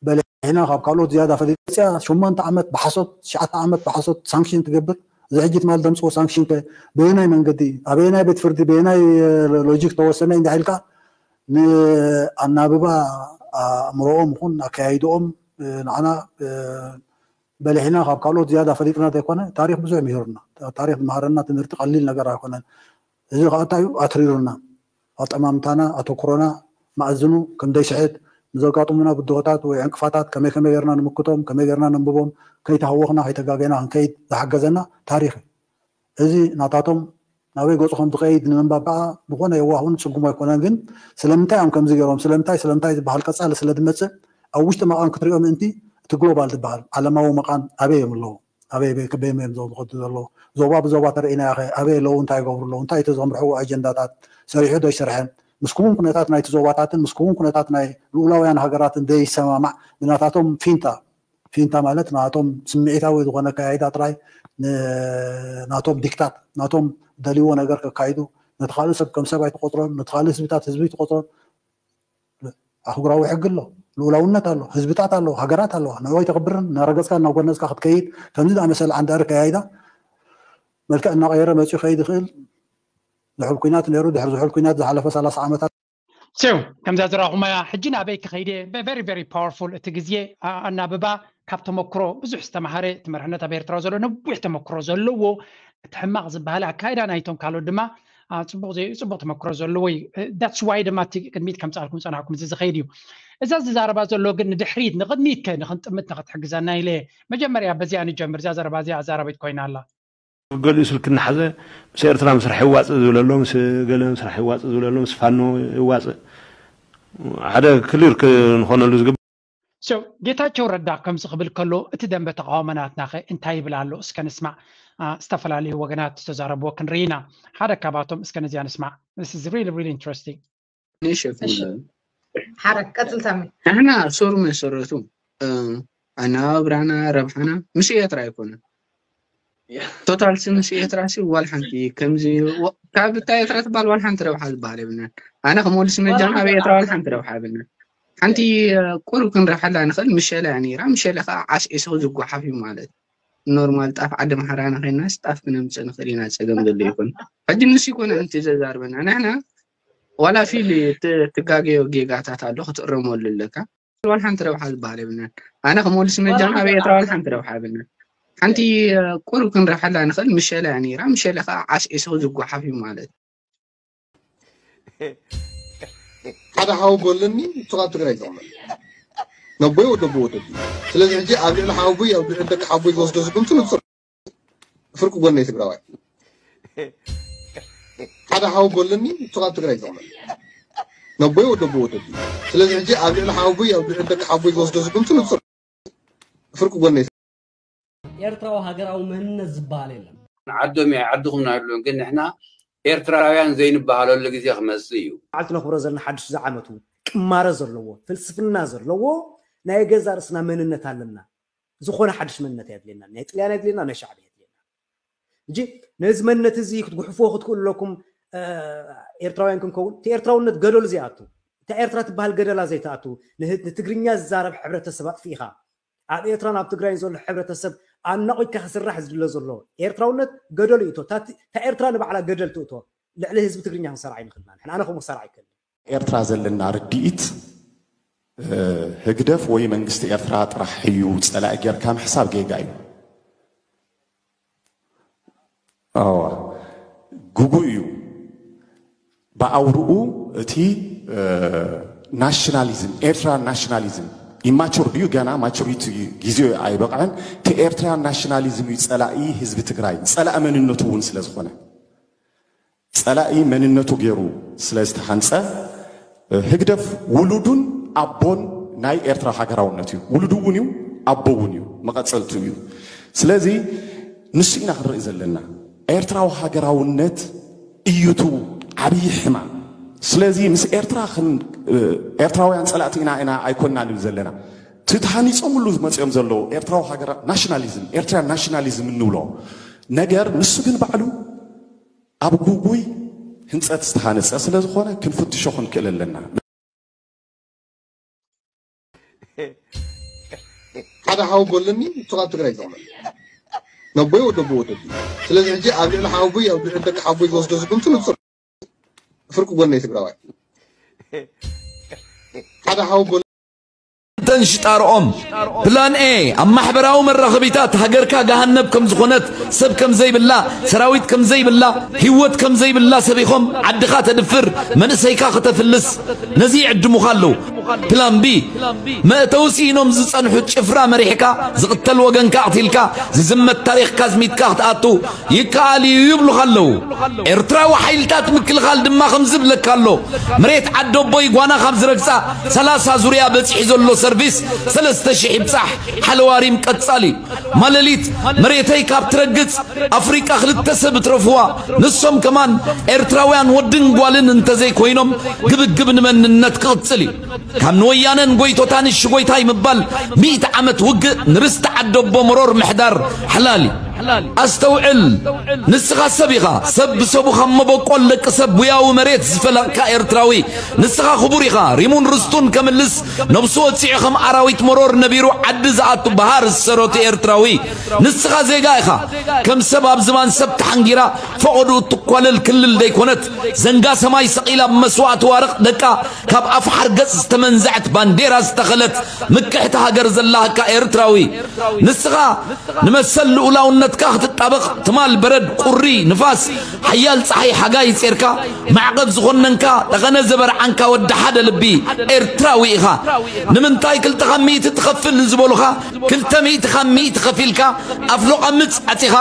በሊሕና ካብ ካልኦት ዝያዳ ፈሊጥና ሸሞንተ ዓመት ብሓሶት ትሽዓተ ዓመት ብሓሶት ሳንክሽን ትገብር። እዚ ሕጂ ትማል ደምፅዎ ሳንክሽን ከ በየናይ መንገዲ ኣበየናይ ቤት ፍርዲ በየናይ ሎጂክ ተወሰነ እንዳ ኢልካ ንኣናብባ ኣእምሮኦም ይኹን ኣካያይድኦም ንዓና በሊሕና ካብ ካልኦት ዝያዳ ፈሊጥና ዘይኮነ ታሪክ ብዙሕ ምሂሩና። ታሪክ ዝመሃረና ትምህርቲ ቀሊል ነገር ኣይኮነን። እዚ ከዓ እንታይ እዩ ኣትሪሩና። ኣጠማምታና ኣተኩሮና መኣዝኑ ከም ዘይስሕት ንዘጋጥሙና ብድሆታት ወይ ዕንቅፋታት ከመይ ከመይ ጌርና ንምክቶም ከመይ ጌርና ነንብቦም ከይተሃወኽና ከይተጋገና ክንከይድ ዝሓገዘና ታሪክ እዩ። እዚ ናታቶም ናበይ ገፁ ከም ዝኸይድ ንምንባብ ከዓ ዝኾነ የዋህ እውን ፅጉም ኣይኮነን። ግን ስለምንታይ እዮም ከምዚ ገይሮም ስለምንታይ ስለምንታይ ዝበሃል ቀፃሊ ስለ ዝመፅእ ኣብ ውሽጢ መቓን ክትሪኦ ምእንቲ እቲ ግሎባል ዝበሃል ዓለማዊ መቓን ኣበይ እዮም ኣለዉ ኣበይ ኣበይ ከበይ እዮም እዞም ዝኸዱ ዘለዉ ዞባ ብዞባ ተርእይና ያኸ ኣበይ ኣለዉ እንታይ ይገብሩ ኣለዉ እንታይ እቲ ዘምርሕዎ ኣጀንዳታት ሰሪሑ ዶ ይሰርሐን ምስ ክውን ኩነታት ናይቲ ዞባታትን ምስ ክውን ኩነታት ናይ ልኡላውያን ሃገራትን ዘይሰማማዕ ብናታቶም ፊንታ ፊንታ ማለት ናቶም ስምዒታዊ ዝኾነ ኣካያይዳ ጥራይ ናቶም ዲክታት ናቶም ደልይዎ ነገር ከካይዱ ነቲ ካልእ ሰብ ከም ሰብ ኣይትቆፅሮን ነቲ ካልእ ህዝብታት ህዝቢ ኣይትቆፅሮን ኣህጉራዊ ሕጊ ኣሎ ልኡላውነት ኣሎ ህዝብታት ኣለዉ ሃገራት ኣለዋ ንዕኡ ኣይተኽብርን እናረገፅካ እናጎነፅካ ክትከይድ ከምዚ ዝኣመሰለ ዓንዳሪ ኣካያይዳ መልክዕ እናቐየረ መፂኡ ከይድ ይኽእል። ዝሑል ኩናት ነይሩ። ድሕሪ ዝሑል ኩናት ዝሓለፈ ሰላሳ ዓመታት So ከምዛ ዝረኹማያ ሕጂ ናበይ ክኸይደ? Very very powerful። እቲ ግዜ ኣናብባ ካብ ተመክሮ ብዙሕ ዝተማሃረ፣ እቲ መርሕነት ኣብ ኤርትራ ዘሎ ነዊሕ ተመክሮ ዘለዎ፣ እቲ ሕማቕ ዝበሃል ኣካይዳ ናይቶም ካልኦት ድማ ጽቡቕ ዘይ ጽቡቕ ተመክሮ ዘለዎ እዩ። That's why ድማ እቲ ቅድሚት ከምጻልኩም ጸናሕኩም እዚ ዝኸይድ እዩ። እዛ ዝዛረባ ዘሎ ግን ንድሕሪት ንቕድሚት ከ ንኽንጥምት ንኽትሕግዘና ኢለ መጀመርያ በዚኣ ንጀምር። እዛ ዘረባ እዚኣ ኣዛራቢት ኮይና ኣላ። ገሊኡ ስልኪ እናሓዘ ምስ ኤርትራ ምስራሕ ይዋፅእ ዝብለሎ፣ ምስ ገለ ምስራሕ ይዋፅእ ዝብለሎ፣ ምስ ፋኖ ይዋፅእ፣ ሓደ ክሊር ክንኾነሉ ዝግባእ። So ጌታቸው ረዳ ከምዚ ክብል ከሎ እቲ ደንበ ተቃውሞ ናትናኸ እንታይ ይብል ኣሎ? እስከ ንስማዕ። ዝተፈላለዩ ወገናት ዝተዛረብዎ ክንርኢ ኢና። ሓደ ካባቶም እስከ ነዚኣ ንስማዕ። This is really really interesting። ንሸፍን ሓረግ ቀጽል ታሚ ንሕና ሱር መሰረቱ ኣነባብራና ረብሓና ምስ ኤርትራ ኣይኮነን። ቶታልሲ ምስ ኤርትራ ሲ ዋል ሓንቲ ከምዚ ካብ እታ ኤርትራ ትበሃል ዋል ሓንቲ ረብሓ ዝበሃል የብልናን። ኣነ ክመልስ መጃን ኣብ ኤርትራ ዋል ሓንቲ ረብሓ የብልናን። ሓንቲ ቁሩብ ክንረብሓላ ንኽእል ምሸላ እያ ነይራ። ምሸላ ከዓ ዓስዒሱ ዝጓሓፍ እዩ ማለት። ኖርማል ጣፍ ዓዲ ማሕራና ኮይና ጣፍ ክነምፅእ ንኽእል ኢና። ፀገም ዘሎ ይኮን ሕጂ ንሱ ይኮነ እንቲ ዘዛርበና ንሕና ዋላ ፊል ትጋገዮ ጌጋታት ኣሎ ክትእረመሉ ኣለካ። ዋል ሓንቲ ረብሓ ዝበሃል የብልናን። ኣነ ክመልስ መጃን ኣብ ኤርትራ ዋል ሓንቲ ረብሓ የብልናን። ሓንቲ ቁሩብ ክንረብሓላ ንኽእል ምሸላ እያ ነይራ። ምሸላ ከዓ ዓስዒሱ ዝጓሓፍ እዩ ማለት። ሓደ ሓወቦ ኣለኒ። እሱ ካብ ትግራይ ዝቕመጥ ነቦይ ወደቦ ወደብ እዩ። ስለዚ ሕጂ ኣብ ልዕሊ ሓወቦይ ኣብ ልዕሊ ደቂ ሓወቦይ ዝወስዶ ዝግምቱ ንፁር። ፍርቂ ጎነይ ትግራዋይ ሓደ ሓወቦ ኣለኒ። እሱ ካብ ትግራይ ዝቕመጥ ነቦይ ወደቦ ወደብ እዩ። ስለዚ ሕጂ ኣብ ልዕሊ ሓወቦይ ኣብ ልዕሊ ደቂ ሓወቦይ ዝወስዶ ዝግምቱ ንፁር። ፍርቂ ጎነይ ኤርትራዊ ሃገራዊ መንነት ዝበሃል የለን። ዓዶም እያ ዓድኹም ኣይብሉን፣ ግን ንሕና ኤርትራውያን ዘይንበሃለሉ ግዜ ክመጽእ እዩ። በዓል ትነኽብሮ ዘለና ሓድሽ ዝዓመቱ ቅማረ ዘለዎ ፍልስፍና ዘለዎ ናይ ገዛ ርእስና መንነት ኣለና። ዝኾነ ሓድሽ መንነት ኣየድልየና። ናይ ጥልያን ኣየድልየና፣ ናይ ሻዕብያ ኣየድልየና። እንጂ ነዚ መንነት እዚ ክትጉሕፍዎ ክትክእሉ ኣለኩም። ኤርትራውያን ክንከውን እቲ ኤርትራውነት ገደሉ ዘይኣቱ እታ ኤርትራ ትበሃል ገደላ ዘይትኣቱ ንትግርኛ ዝዛረብ ሕብረተሰብ ኣጥፊእኻ ኣብ ኤርትራን ኣብ ትግራይን ዘሎ ሕብረተሰብ ኣናቒካ ክስራሕ ዝድለ ዘሎ ኤርትራውነት ገደሉ ይእቶ። እታ ኤርትራ ንባዕላ ገደል ትእቶ። ልዕሊ ህዝቢ ትግርኛ ክንሰርዓ ኣይንኽእልና። ንሕና ኣነ ከምኡ ክሰርዓ ኣይክእልን። ኤርትራ ዘለና ርድኢት ህግደፍ ወይ መንግስቲ ኤርትራ ጥራሕ እዩ ጸላኢ ጌርካ ምሕሳብ ጌጋ እዩ። ኣዋ ግጉ እዩ። ብኣውርኡ እቲ ናሽናሊዝም ኤርትራ ናሽናሊዝም ኢማቹር ድዩ ገና ማቹሪቲ ግዜኡ ኣይበቕዐን። እቲ ኤርትራ ናሽናሊዝም እዩ ጸላኢ ህዝቢ ትግራይ፣ ጸላኢ መንነቱ እውን ስለ ዝኾነ ጸላኢ መንነቱ ገይሩ ስለ ዝተሓንጸ ህግደፍ ውሉዱን ኣቦን ናይ ኤርትራ ሃገራውነት እዩ። ውሉዱ እውን እዩ፣ ኣቦ እውን እዩ፣ መቐጸልቱ እዩ። ስለዚ ንሱ ኢና ክንርኢ ዘለና። ኤርትራዊ ሃገራውነት እዩ እቲ ዓብዪ ሕማም። ስለዚ ምስ ኤርትራ ክን ኤርትራውያን ጸላእቲ ኢና ኢና ኣይኮንና ንብል ዘለና። እቲ ተሃኒጾምሉ መጺኦም ዘለዉ ኤርትራዊ ሃገራ ናሽናሊዝም ኤርትራ ናሽናሊዝም እንብሎ ነገር ንሱ ግን ባዕሉ ኣብ ጉጉይ ህንፀት ዝተሃነፀ ስለ ዝኾነ ክንፍትሾ ክንክእል ኣለና። ሓደ ሓወቦ ኣለኒ። እሱ ካብ ትግራይ ዝቕመጥ ነቦይ ወደቦ ወደብ እዩ። ስለዚ ሕጂ ኣብ ልዕሊ ሓወቦይ ኣብ ልዕሊ ደቂ ሓወቦይ ዝወስዶ ዝግምቱ ንፁር። ፍርቂ ጎነይ ትግራዋይ ሓደ ሓወቦ ተንሽጣርኦም ፕላን ኤ ኣብ ማሕበራዊ መራኸቢታት ሃገርካ ገሃነብ ከም ዝኾነት፣ ሰብ ከም ዘይብላ፣ ሰራዊት ከም ዘይብላ፣ ህይወት ከም ዘይብላ ሰቢኾም ዓድኻ ተድፍር፣ መንእሰይካ ከተፍልስ ነዚ ይዕድሙኻ ኣለዉ። ፕላን ቢ መእተዊ ስኢኖም ዝጸንሑ ጭፍራ መሪሕካ ዝቕተል ወገንካ ኣቕቲልካ ዝዝመት ታሪኽካ ኣዝሚትካ ክትኣቱ ይከኣል እዩ ይብሉኻ ኣለዉ። ኤርትራዊ ሓይልታት ምክልኻል ድማ ከምዚ ይብለካ ኣሎ፣ መሬት ዓዲ ኣቦይ ጓና ካብ ዝረግጻ ሰላሳ ዙርያ በጺሑ ዘሎ ሰርቪስ ሰለስተ ሽሕ ይብጻሕ፣ ሓለዋ ሪም ቀጻሊ። ማለሊት መሬተይ ካብ ትረግጽ ኣፍሪቃ ክልተ ሰብ እትረፍዋ፣ ንሶም ከማን ኤርትራውያን ወድን ጓልን እንተዘይኮይኖም ግብግብ ንመንነት ክቕጽል እዩ። ካብ ንወያነን ጎይቶታን እሺ ጎይታይ ምባል ሚእቲ ዓመት ውግእ ንርስቲ ዓዲ ኣቦ መሮር ምሕዳር ሓላል እዩ። ኣስተውዕል፣ ንስኻ ሰብ ኢኻ። ሰብ ብሰቡ ካብ መበቆል ደቂ ሰብ ቡያዊ መሬት ዝፈለቕካ ኤርትራዊ። ንስኻ ክቡር ኢኻ። ሪሙን ርስቱን ከምልስ ነብሱ ወጺዑ ከም ኣራዊት መሮር ነቢሩ ዓዲ ዝኣቱ በሃር ዝሰረቱ ኤርትራዊ። ንስኻ ዜጋ ኢኻ። ከም ሰብ ኣብ ዝባን ሰብ ተሓንጊራ ፈቐድኡ እትኳለል ክልል ዘይኮነት፣ ዘንጋ ሰማይ ሰቒላ ብመስዋእቲ ዋርቕ ደቃ ካብ ኣፍ ሓርገጽ ዝተመንዘዐት ባንዴራ ዝተኸለት ምክሕቲ ሃገር ዘላሃካ ኤርትራዊ። ንስኻ ንመሰል ልኡላውነትካ ክትጣበቕ ትማል በረድ ቁሪ ንፋስ ሓያል ጸሓይ ሓጋይ ጼርካ ማዕቐብ ዝኾነንካ ጠቐነ ዘበርዓንካ ወዲ ሓደ ልቢ ኤርትራዊ ኢኻ። ንምንታይ ክልተ ካብ ሚእቲ ትኸፍል ዝበሉኻ ክልተ ሚእቲ ካብ ሚእቲ ከፊልካ ኣፍሎቓ ምጽ ዓጺኻ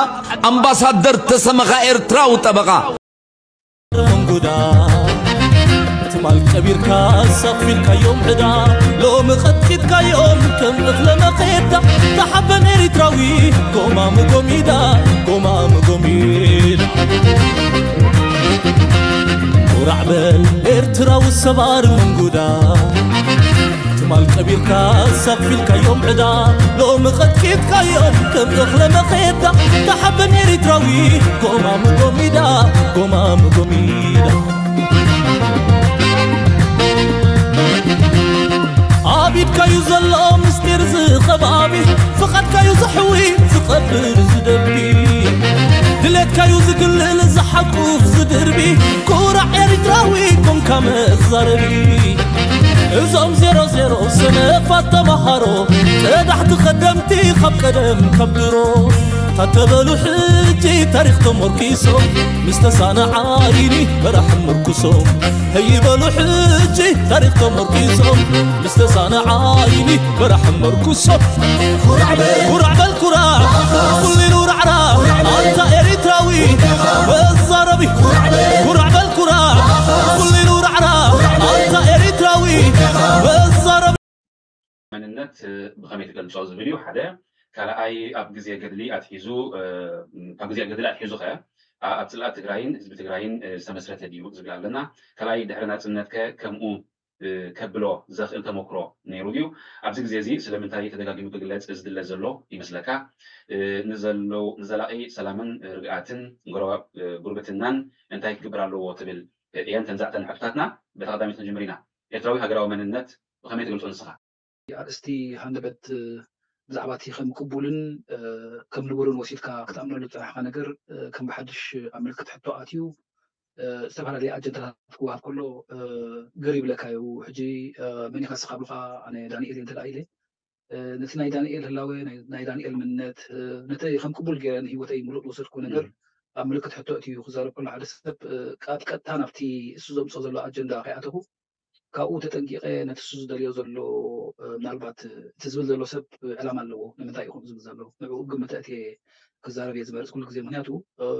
ኣምባሳደር ተሰመኻ ኤርትራዊ ጠበቓ። መንጉዳ ትማል ቀቢርካ ሳፊልካዮም ዕዳ ሎሚ ቐጥቂጥካዮም ከም እኽለ መኼዳ ተሓበን ኤሪትራዊ ጎማሙ ጎሚዳ ጎማሙ ጎሚዳ ኩራዕ በል ኤርትራዊ ሰባር መንጉዳ ትማል ቀቢርካ ሳፊልካዮም ዕዳ ሎሚ ቐጥቂጥካዮም ከም እኽለ መኼዳ ተሓበን ኤሪትራዊ ጎማሙ ጎሚዳ ጎማሙ ጎሚዳ ኣብ ኢድካዩ ዘሎ ምስጢር ዝኸባቢ ፍቓድካዩ ዘሕዊ ዝቐብር ዝደቢ ድሌትካዩ ዝግልል ዝሓቁፍ ዝድርቢ ኩራዕ ኤሪትራዊ ኮንካ መዛረቢ እዞም ዜሮ ዜሮ ሰነፋት ተማሃሮ ቀዳሕቲ ኸደምቲ ካብ ቀደም ካብ ድሮ ታተበሉ ሕጂ ታሪኽ ተሞርኪሶም ምስ ተሳነ ዓይኒ በራሕ ምርኩሶም ህይበሉ ሕጂ ታሪኽ ተሞርኪሶም ምስ ተሳነ ዓይኒ በራሕ ምርኩሶም ኩራዕ በል ኩራዕ ኩሉ ኢሉ ራዕራዕ ኣንታ ኤሪትራዊ መዛረቢ ኩራዕ በል ኩራዕ ኩሉ ኢሉ ራዕራዕ ኣንታ ኤሪትራዊ መዛረቢ መንነት ብኸመይ ትገልጾ ዝብል እዩ ሓደ። ካልኣይ ኣብ ግዜ ገድሊ ኣትሒዙ ካብ ግዜ ገድሊ ኣትሒዙ ኸ ኣብ ጽልኣት ትግራይን ህዝቢ ትግራይን ዝተመስረተ ድዩ ዝብል ኣለና። ካልኣይ ድሕሪ ናጽነት ከ ከምኡ ከብሎ ዘኽእል ተመክሮ ነይሩ ድዩ? ኣብዚ ግዜ እዚ ስለምንታይ ተደጋጊሙ ክግለጽ ዝድለ ዘሎ ይመስለካ? ንዘለዉ ንዘላቒ ሰላምን ርግኣትን ጎረባብ ጉርብትናን እንታይ ክግበር ኣለዎ ትብል እየን ተንዛዕተን ሕቶታትና። በታ ቀዳሚት ክንጅምር ኢና። ኤርትራዊ ሃገራዊ መንነት ብኸመይ ትገልጾ ንስኻ? ኣርእስቲ ሃንደበት ብዛዕባ እቲ ከም ቅቡልን ከም ንቡርን ወሲድካ ክትኣምነሉ ዝጸናሕካ ነገር ከም ብሓድሽ ኣብ ምልክት ሕቶ ኣትዩ ዝተፈላለየ ኣጀንዳታት ክወሃብ ከሎ ግር ይብለካ እዩ። ሕጂ መን ኢኻ ንስኻ ብሉኻ ኣነ ዳንኤል እየ እንተ ኢለ ነቲ ናይ ዳንኤል ህላወ ናይ ዳንኤል መንነት ነቲ ከም ቅቡል ገይረ ንህይወተይ ምሉእ ዝወሰድኩዎ ነገር ኣብ ምልክት ሕቶ ኣእትዩ ክዛረብ ከሎ ሓደ ሰብ ቀጥታ ናብቲ እሱ ዘምፅኦ ዘሎ ኣጀንዳ ከይኣተኹ ካብኡ ተጠንቂቐ ነቲ እሱ ዝደልዮ ዘሎ ምናልባት እቲ ዝብል ዘሎ ሰብ ዕላማ ኣለዎ ንምንታይ እዩ ከምኡ ዝብል ዘሎ ንዕኡ ግምት ኣእትየ ክዛረብ እየ ዝመርፅ ኩሉ ግዜ ምክንያቱ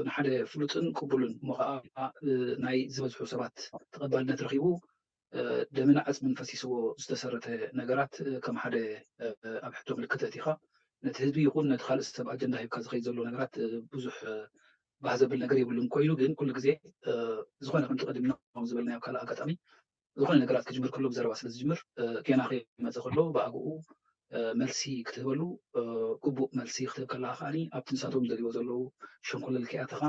ንሓደ ፍሉጥን ቅቡልን እሞ ከዓ ናይ ዝበዝሑ ሰባት ተቐባልነት ረኪቡ ደምን ዓፅምን ፈሲስዎ ዝተሰረተ ነገራት ከም ሓደ ኣብ ሕቶ ምልክት ኣእቲኻ ነቲ ህዝቢ ይኹን ነቲ ካልእ ሰብ ኣጀንዳ ሂብካ ዝኸይድ ዘሎ ነገራት ብዙሕ ባህ ዘብል ነገር የብሉን ኮይኑ ግን ኩሉ ግዜ ዝኾነ ከምቲ ቀዲምና ዝበልናዮ ካልእ ኣጋጣሚ ዝኾነ ነገራት ክጅምር ከሎ ብዘረባ ስለ ዝጅምር ጌና ከይመፀ ከሎ ብኣግኡ መልሲ ክትህበሉ ግቡእ መልሲ ክትህብ ከለካ ከዓኒ ኣብቲ ንሳቶም ዝደልይዎ ዘለዉ ሸንኮለል ከይኣተኻ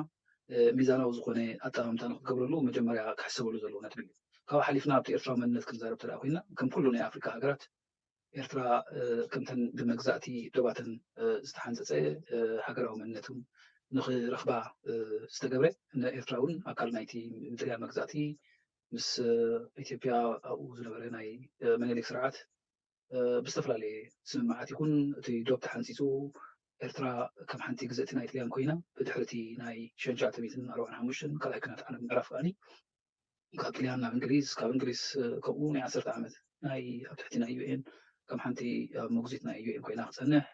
ሚዛናዊ ዝኾነ ኣጠማምታ ንክትገብረሉ መጀመርያ ክሕሰበሉ ዘለዎ ነጥቢ እዩ። ካብኡ ሓሊፍና ኣብቲ ኤርትራዊ መንነት ክንዛረብ ተደኣ ኮይና ከም ኩሉ ናይ ኣፍሪካ ሃገራት ኤርትራ ከምተን ብመግዛእቲ ዶባተን ዝተሓንፀፀ ሃገራዊ መንነቱ ንክረኽባ ዝተገብረ ንኤርትራ እውን ኣካል ናይቲ ጥልያን መግዛእቲ ምስ ኢትዮጵያ ኣብኡ ዝነበረ ናይ መነሊክ ስርዓት ብዝተፈላለየ ስምምዓት ይኹን እቲ ዶብ ተሓንፂፁ ኤርትራ ከም ሓንቲ ግዝእቲ ናይ ጥልያን ኮይና ብድሕሪ እቲ ናይ ሸንሻዕ ተሚትን ኣርባዕን ሓሙሽተን ካልኣይ ኩናት ዓለም ምዕራፍ ከዓኒ ካብ ጥልያን ናብ እንግሊዝ ካብ እንግሊዝ ከምኡ ናይ ዓሰርተ ዓመት ናይ ኣብ ትሕቲ ናይ ዩኤን ከም ሓንቲ ኣብ መጉዚት ናይ ዩኤን ኮይና ክፀንሕ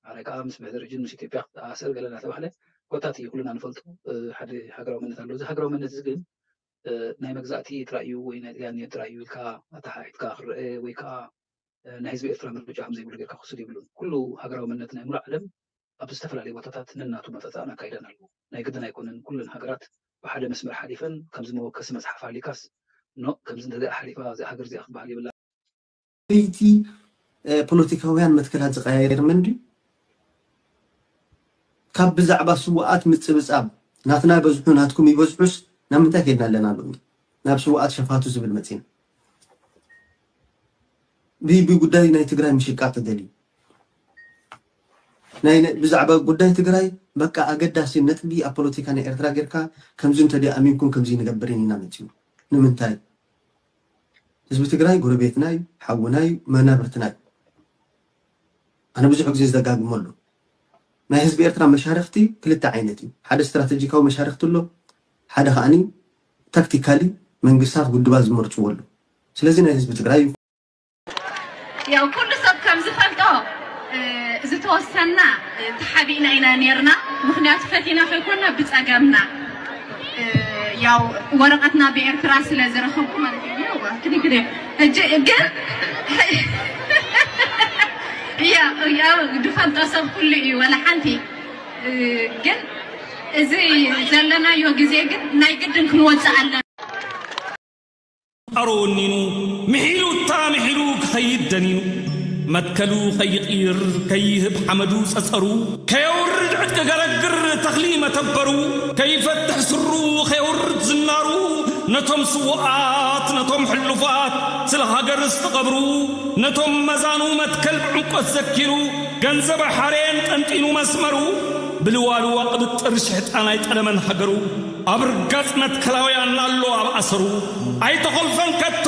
ማዕረ ከዓ ምስ ምሕደር ጅን ምስ ኢትዮጵያ ክትተኣሳሰር ገለ እናተባህለ ኮታ እቲ ኩልና ንፈልጦ ሓደ ሃገራዊ መንነት ኣሎ እዚ ሃገራዊ መንነት እዚ ግን ናይ መግዛእቲ ጥራይ እዩ ወይ ናይ ጥልያን ጥራይ እዩ ኢልካ ኣተሓሒትካ ክረአ ወይ ከዓ ናይ ህዝቢ ኤርትራ ምርጫ ከምዘይብሉ ጌርካ ክወስድ የብሉን። ኩሉ ሃገራዊ መንነት ናይ ሙሉእ ዓለም ኣብ ዝተፈላለዩ ቦታታት ነናቱ መጸጸኣን ኣካይዳን ኣለዎ። ናይ ግድን ኣይኮነን ኩለን ሃገራት ብሓደ መስመር ሓሊፈን ከምዚ መወከሲ መጽሓፍ ኣሊካስ ኖእ ከምዚ እንተዘይኣ ሓሊፋ እዚኣ ሃገር እዚኣ ክትበሃል የብላን። ለይቲ ፖለቲካውያን መትከላት ዝቀያየር መን ድዩ? ካብ ብዛዕባ ስውኣት ምጽብጻብ፣ ናትና ይበዝሑ ናትኩም ይበዝሑስ ናብ ምንታይ ከይድና ኣለና ሎሚ? ናብ ስውኣት ሸፋቱ ዝብል መጺና። ብ- ብጉዳይ ናይ ትግራይ ምሽቃ ተደልዩ ናይ ናይ- ብዛዕባ ጉዳይ ትግራይ በቃ ኣገዳሲ ነጥቢ ኣብ ፖለቲካ ናይ ኤርትራ ጌርካ ከምዚ እንተደኣ ኣሚንኩም ከምዚ ንገብርን ኢና መጺኡ። ንምንታይ? ህዝቢ ትግራይ ጎረቤትና እዩ፣ ሓውና እዩ፣ መናብርትና እዩ። ኣነ ብዙሕ ግዜ ዝደጋግሞ ኣሎ። ናይ ህዝቢ ኤርትራ መሻርክቲ ክልተ ዓይነት እዩ። ሓደ ስትራተጂካዊ መሻርክቲ ኣሎ፣ ሓደ ከዓኒ ታክቲካሊ መንግስታት ውድባት ዝመርፅዎ ኣሎ። ስለዚ ናይ ህዝቢ ትግራይ እዩ። ያው ኩሉ ሰብ ከም ዝፈልጦ ዝተወሰና ተሓቢእና ኢና ነርና። ምክንያቱ ፈቲና ከይኮና ብፀገምና ያው ወረቐትና ብኤርትራ ስለ ዝረኸብኩ ማለት እዩ። ያው ክዲ ክዲ ሕጂ ግን ያው ያው ዝፈልጦ ሰብ ኩሉ እዩ ወላ ሓንቲ ግን እዚ ዘለናዮ ግዜ ግን ናይ ግድን ክንወፅእ ኣለና። ኣሮ ወኒኑ ምሒሉ እታ ምሒሉ ክኸይድ ደኒኑ መትከሉ ከይቕይር ከይህብ ሓመዱ ጸጸሩ ከየውርድ ዕጥቂ ገረግር ተኽሊ መተበሩ ከይፈትሕ ስሩ ከየውርድ ዝናሩ ነቶም ስዉኣት ነቶም ሕሉፋት ስለ ሃገር ዝተቐብሩ ነቶም መዛኑ መትከል ብዕምቆት ዘኪሩ ገንዘብ ሓሬን ጠንጢኑ መስመሩ ብልዋልዋ ቅብጥር ሽሕጣን ኣይጠለመን ሃገሩ ኣብ ርጋጽ መትከላውያን ኣሎ ኣብ ኣሰሩ ኣይተኾልፈን ከቶ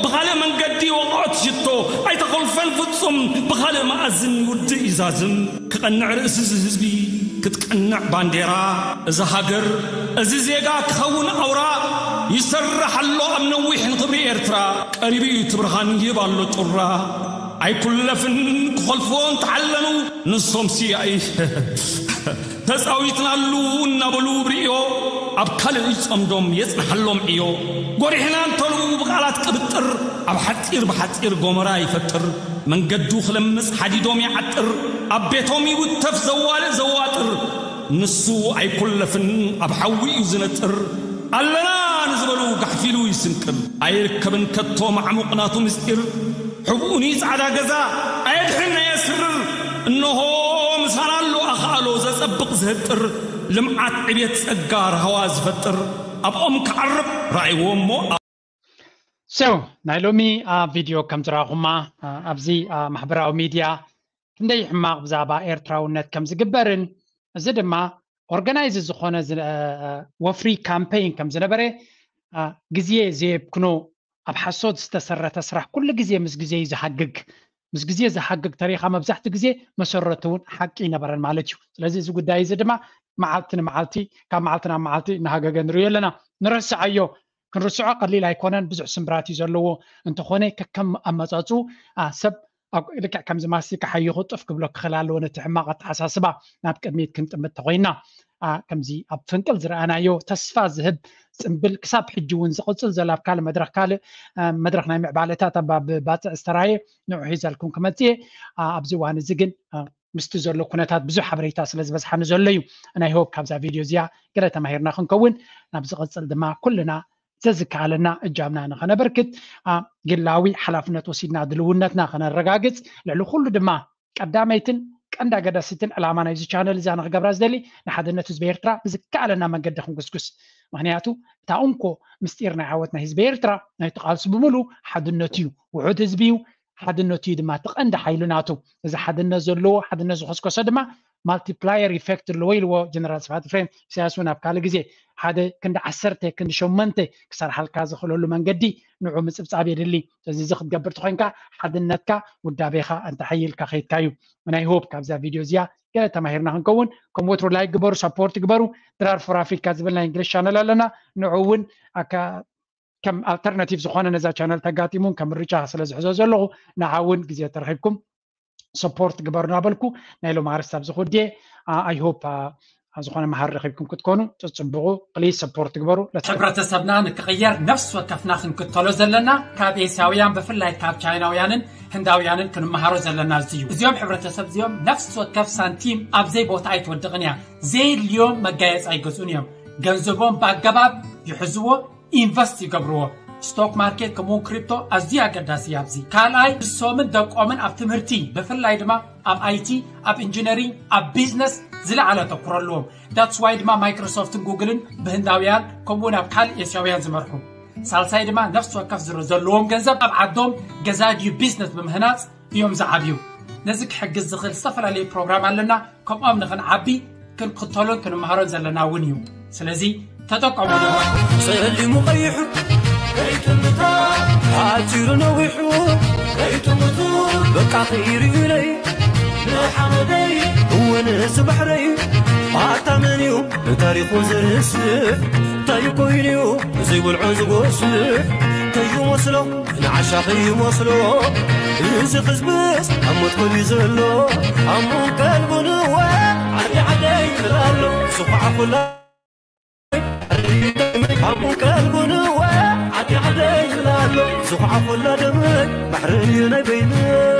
ብኻልእ መንገዲ ወቕዖት ሽቶ ኣይተኾልፈን ፍጹም ብኻልእ መኣዝን ይውድእ ይዛዝም ክቐንዕ ርእሲ እዚ ህዝቢ ክትቀንዕ ባንዴራ እዚ ሃገር እዚ ዜጋ ክኸውን ኣውራ ይሰርሕ ኣሎ ኣብ ነዊሕ ንኽብሪ ኤርትራ ቀሪቡ እዩ እቲ ብርሃን ይህብ ኣሎ ጩራ ኣይኩለፍን ክኾልፍዎ እንተዓለኑ ንሶምሲ ኣይ ተጻዊትናሉ እናበሉ ብርእዮ ኣብ ካልእ ይጸምዶም የጽንሓሎም ዕዮ ጎሪሕና እንተልዉ ብቓላት ቅብጥር ኣብ ሓጺር ብሓጺር ጎመራ ይፈጥር መንገዱ ክለምጽ ሓዲዶም ይዓጥር ኣብ ቤቶም ይውተፍ ዘዋልእ ዘዋጥር ንሱ ኣይኩለፍን ኣብ ሓዊ እዩ ዝነጥር ኣለና ንዝበሉ ጋሕፊሉ ይስንቅር ኣይርከብን ከቶ ማዕሙቕ ናቱ ምስጢር ሕብኡኒ ጻዕዳ ገዛ ኣየድሕን ኣየስርር እንሆ ምሳና ኣሎ ኣኽኣሎ ዘጸብቕ ዝህጥር ልምዓት ዕቤት ጸጋ ራህዋ ዝፈጥር ኣብኦም ክዓርብ ረኣይዎ እሞ So ናይ ሎሚ ቪድዮ ከም ዝረኣኹማ ኣብዚ ማሕበራዊ ሚድያ ክንደይ ሕማቕ ብዛዕባ ኤርትራውነት ከም ዝግበርን እዚ ድማ ኦርጋናይዝ ዝኾነ ወፍሪ ካምፔይን ከም ዝነበረ ግዜ ዘየብክኖ ኣብ ሓሶት ዝተሰረተ ስራሕ ኩሉ ግዜ ምስ ግዜ እዩ ዝሃግግ ምስ ግዜ ዝሃግግ ተሪኻ መብዛሕቲ ግዜ መሰረቱ እውን ሓቂ ይነበረን ማለት እዩ ስለዚ እዚ ጉዳይ እዚ ድማ መዓልቲ ንመዓልቲ ካብ መዓልቲ ናብ መዓልቲ እናሃገገ ንሪኦ ኣለና ንረስዓዮ ክንርስዖ ቀሊል ኣይኮነን ብዙሕ ስምብራት እዩ ዘለዎ እንተኾነ ከከም ኣመፃፅኡ ሰብ ልክዕ ከምዚ ማስቲካ ሓይኹ ጥፍ ክብሎ ክኽእል ኣለዎ ነቲ ሕማቕ ኣተሓሳስባ ናብ ቅድሚት ክንጥምት ተኾይና ከምዚ ኣብ ፍንቅል ዝረኣናዮ ተስፋ ዝህብ ፅምብል ክሳብ ሕጂ እውን ዝቕፅል ዘሎ ኣብ ካልእ መድረክ ካልእ መድረክ ናይ ምዕባለታት ኣብ ባፅዕ ዝተራየ ንዑ ሒዘልኩም ክመፅእ ኣብዚ እዋን እዚ ግን ምስቲ ዘሎ ኩነታት ብዙሕ ሓበሬታ ስለ ዝበዝሓኒ ዘሎ እዩ ናይ ሆፕ ካብዛ ቪድዮ እዚኣ ገለ ተማሂርና ክንከውን ናብ ዝቕፅል ድማ ኩልና ዘዝከኣለና እጃምና ንኸነበርክት ግላዊ ሓላፍነት ወሲድና ድልውነትና ከነረጋግፅ ልዕሊ ኩሉ ድማ ቀዳመይትን ቀንዲ ኣገዳሲትን ዕላማ ናይዚ ቻነል እዛ ንክገብራ ዝደሊ ንሓድነት ህዝቢ ኤርትራ ብዝከኣለና መንገዲ ክንጉስጉስ ምክንያቱ እታ እንኮ ምስጢር ናይ ዓወት ናይ ህዝቢ ኤርትራ ናይቲ ቃልሲ ብምሉ ሓድነት እዩ ውሑድ ህዝቢ እዩ ሓድነቱ እዩ ድማ እቲ ቀንዲ ሓይሊ ናቱ እዚ ሓድነት ዘለዎ ሓድነት ዝኮስኮሰ ድማ ማልቲፕላየር ኢፌክት ኣለዎ ኢልዎ ጀነራል ስብሓት ፍሬም ኢሳያስ እውን ኣብ ካልእ ግዜ ሓደ ክንዲ ዓሰርተ ክንዲ ሸሞንተ ክሰርሓልካ ዝኽእለሉ መንገዲ ንዑ ምፅብፃብ የድሊ እዚ እዚ ክትገብር ተኮይንካ ሓድነትካ ውዳቤኻ እንተሓይልካ ከይድካ እዩ ናይ ሆፕ ካብዛ ቪድዮ እዚኣ ገለ ተማሂርና ክንከውን ከም ወትሩ ላይክ ግበሩ ሰፖርት ግበሩ ድራር ፎር ኣፍሪካ ዝብል ናይ እንግሊሽ ቻነል ኣለና ንዑ እውን ከም ኣልተርናቲቭ ዝኾነ ነዛ ቻነል ተጋጢሙን ከም ምርጫ ስለ ዝሕዞ ዘለኹ ንዓ እውን ግዜ ተረኺብኩም ሰፖርት ግበሩ እናበልኩ ናይ ሎም ኣርስት ኣብዚ ክወድየ ኣይ ሆፕ ዝኾነ መሃር ረኺብኩም ክትኮኑ ፅፅብቑ ፕሊዝ ሰፖርት ግበሩ ሕብረተሰብና ንክቕየር ነፍሲ ወከፍና ክንክተሎ ዘለና ካብ ኤስያውያን ብፍላይ ካብ ቻይናውያንን ህንዳውያንን ክንመሃሮ ዘለና እዚ እዩ እዚኦም ሕብረተሰብ እዚኦም ነፍሲ ወከፍ ሳንቲም ኣብ ዘይ ቦታ ኣይትወድቕን እያ ዘየድልዮም መጋየፂ ኣይገዝኡን እዮም ገንዘቦም ብኣገባብ ይሕዝዎ ኢንቨስት ይገብርዎ ስቶክ ማርኬት ከምኡውን ክሪፕቶ ኣዝዩ ኣገዳሲ ኣብዚ ካልኣይ ንሶምን ደቆምን ኣብ ትምህርቲ ብፍላይ ድማ ኣብ ኣይቲ ኣብ ኢንጂነሪንግ ኣብ ቢዝነስ ዝለዓለ ኣተኩሮ ኣለዎም። That's why ድማ ማይክሮሶፍትን ጉግልን ብህንዳውያን ከምኡ ናብ ካልእ ኤስያውያን ዝመርሑ። ሳልሳይ ድማ ነፍሲ ወከፍ ዝረ ዘለዎም ገንዘብ ኣብ ዓዶም ገዛ ድዩ ቢዝነስ ብምህናፅ እዮም ዝዓብዩ። ነዚ ክሕግዝ ዝኽእል ዝተፈላለዩ ፕሮግራም ኣለና። ከምኦም ንኽንዓቢ ክንክተሎን ክንመሃሮን ዘለና እውን እዩ። ስለዚ ተጠቀሙ። ጸሊሙ ቀይሑ ከይትምታ ሓጺሩ ነዊሑ ከይትምቱ በቃ ከይርእዩለይ ንሓመደይ እወ ንዚ ባሕረይ ኣታ መን እዩ ንታሪኹ ዝርስዕ እንታይ ኮይኑዩ ዘይበልዖ ዝጎስዕ ከይመስሎ ንዓሻ ከይመስሎ እዚ ክዝብስ ኣብ ሞት ኮልዩ ዘሎ ኣሙን ቀልቡ ንወ ዓዲ ዓደይ ይብል ኣሎ ዝኹዓ ኩላ ኣሙን ቀልቡ ንወ ዓዲ ዓደይ ይብል ኣሎ ዝኹዓ ኩላ ደመይ ባሕሪ እዩ ናይ በይነይ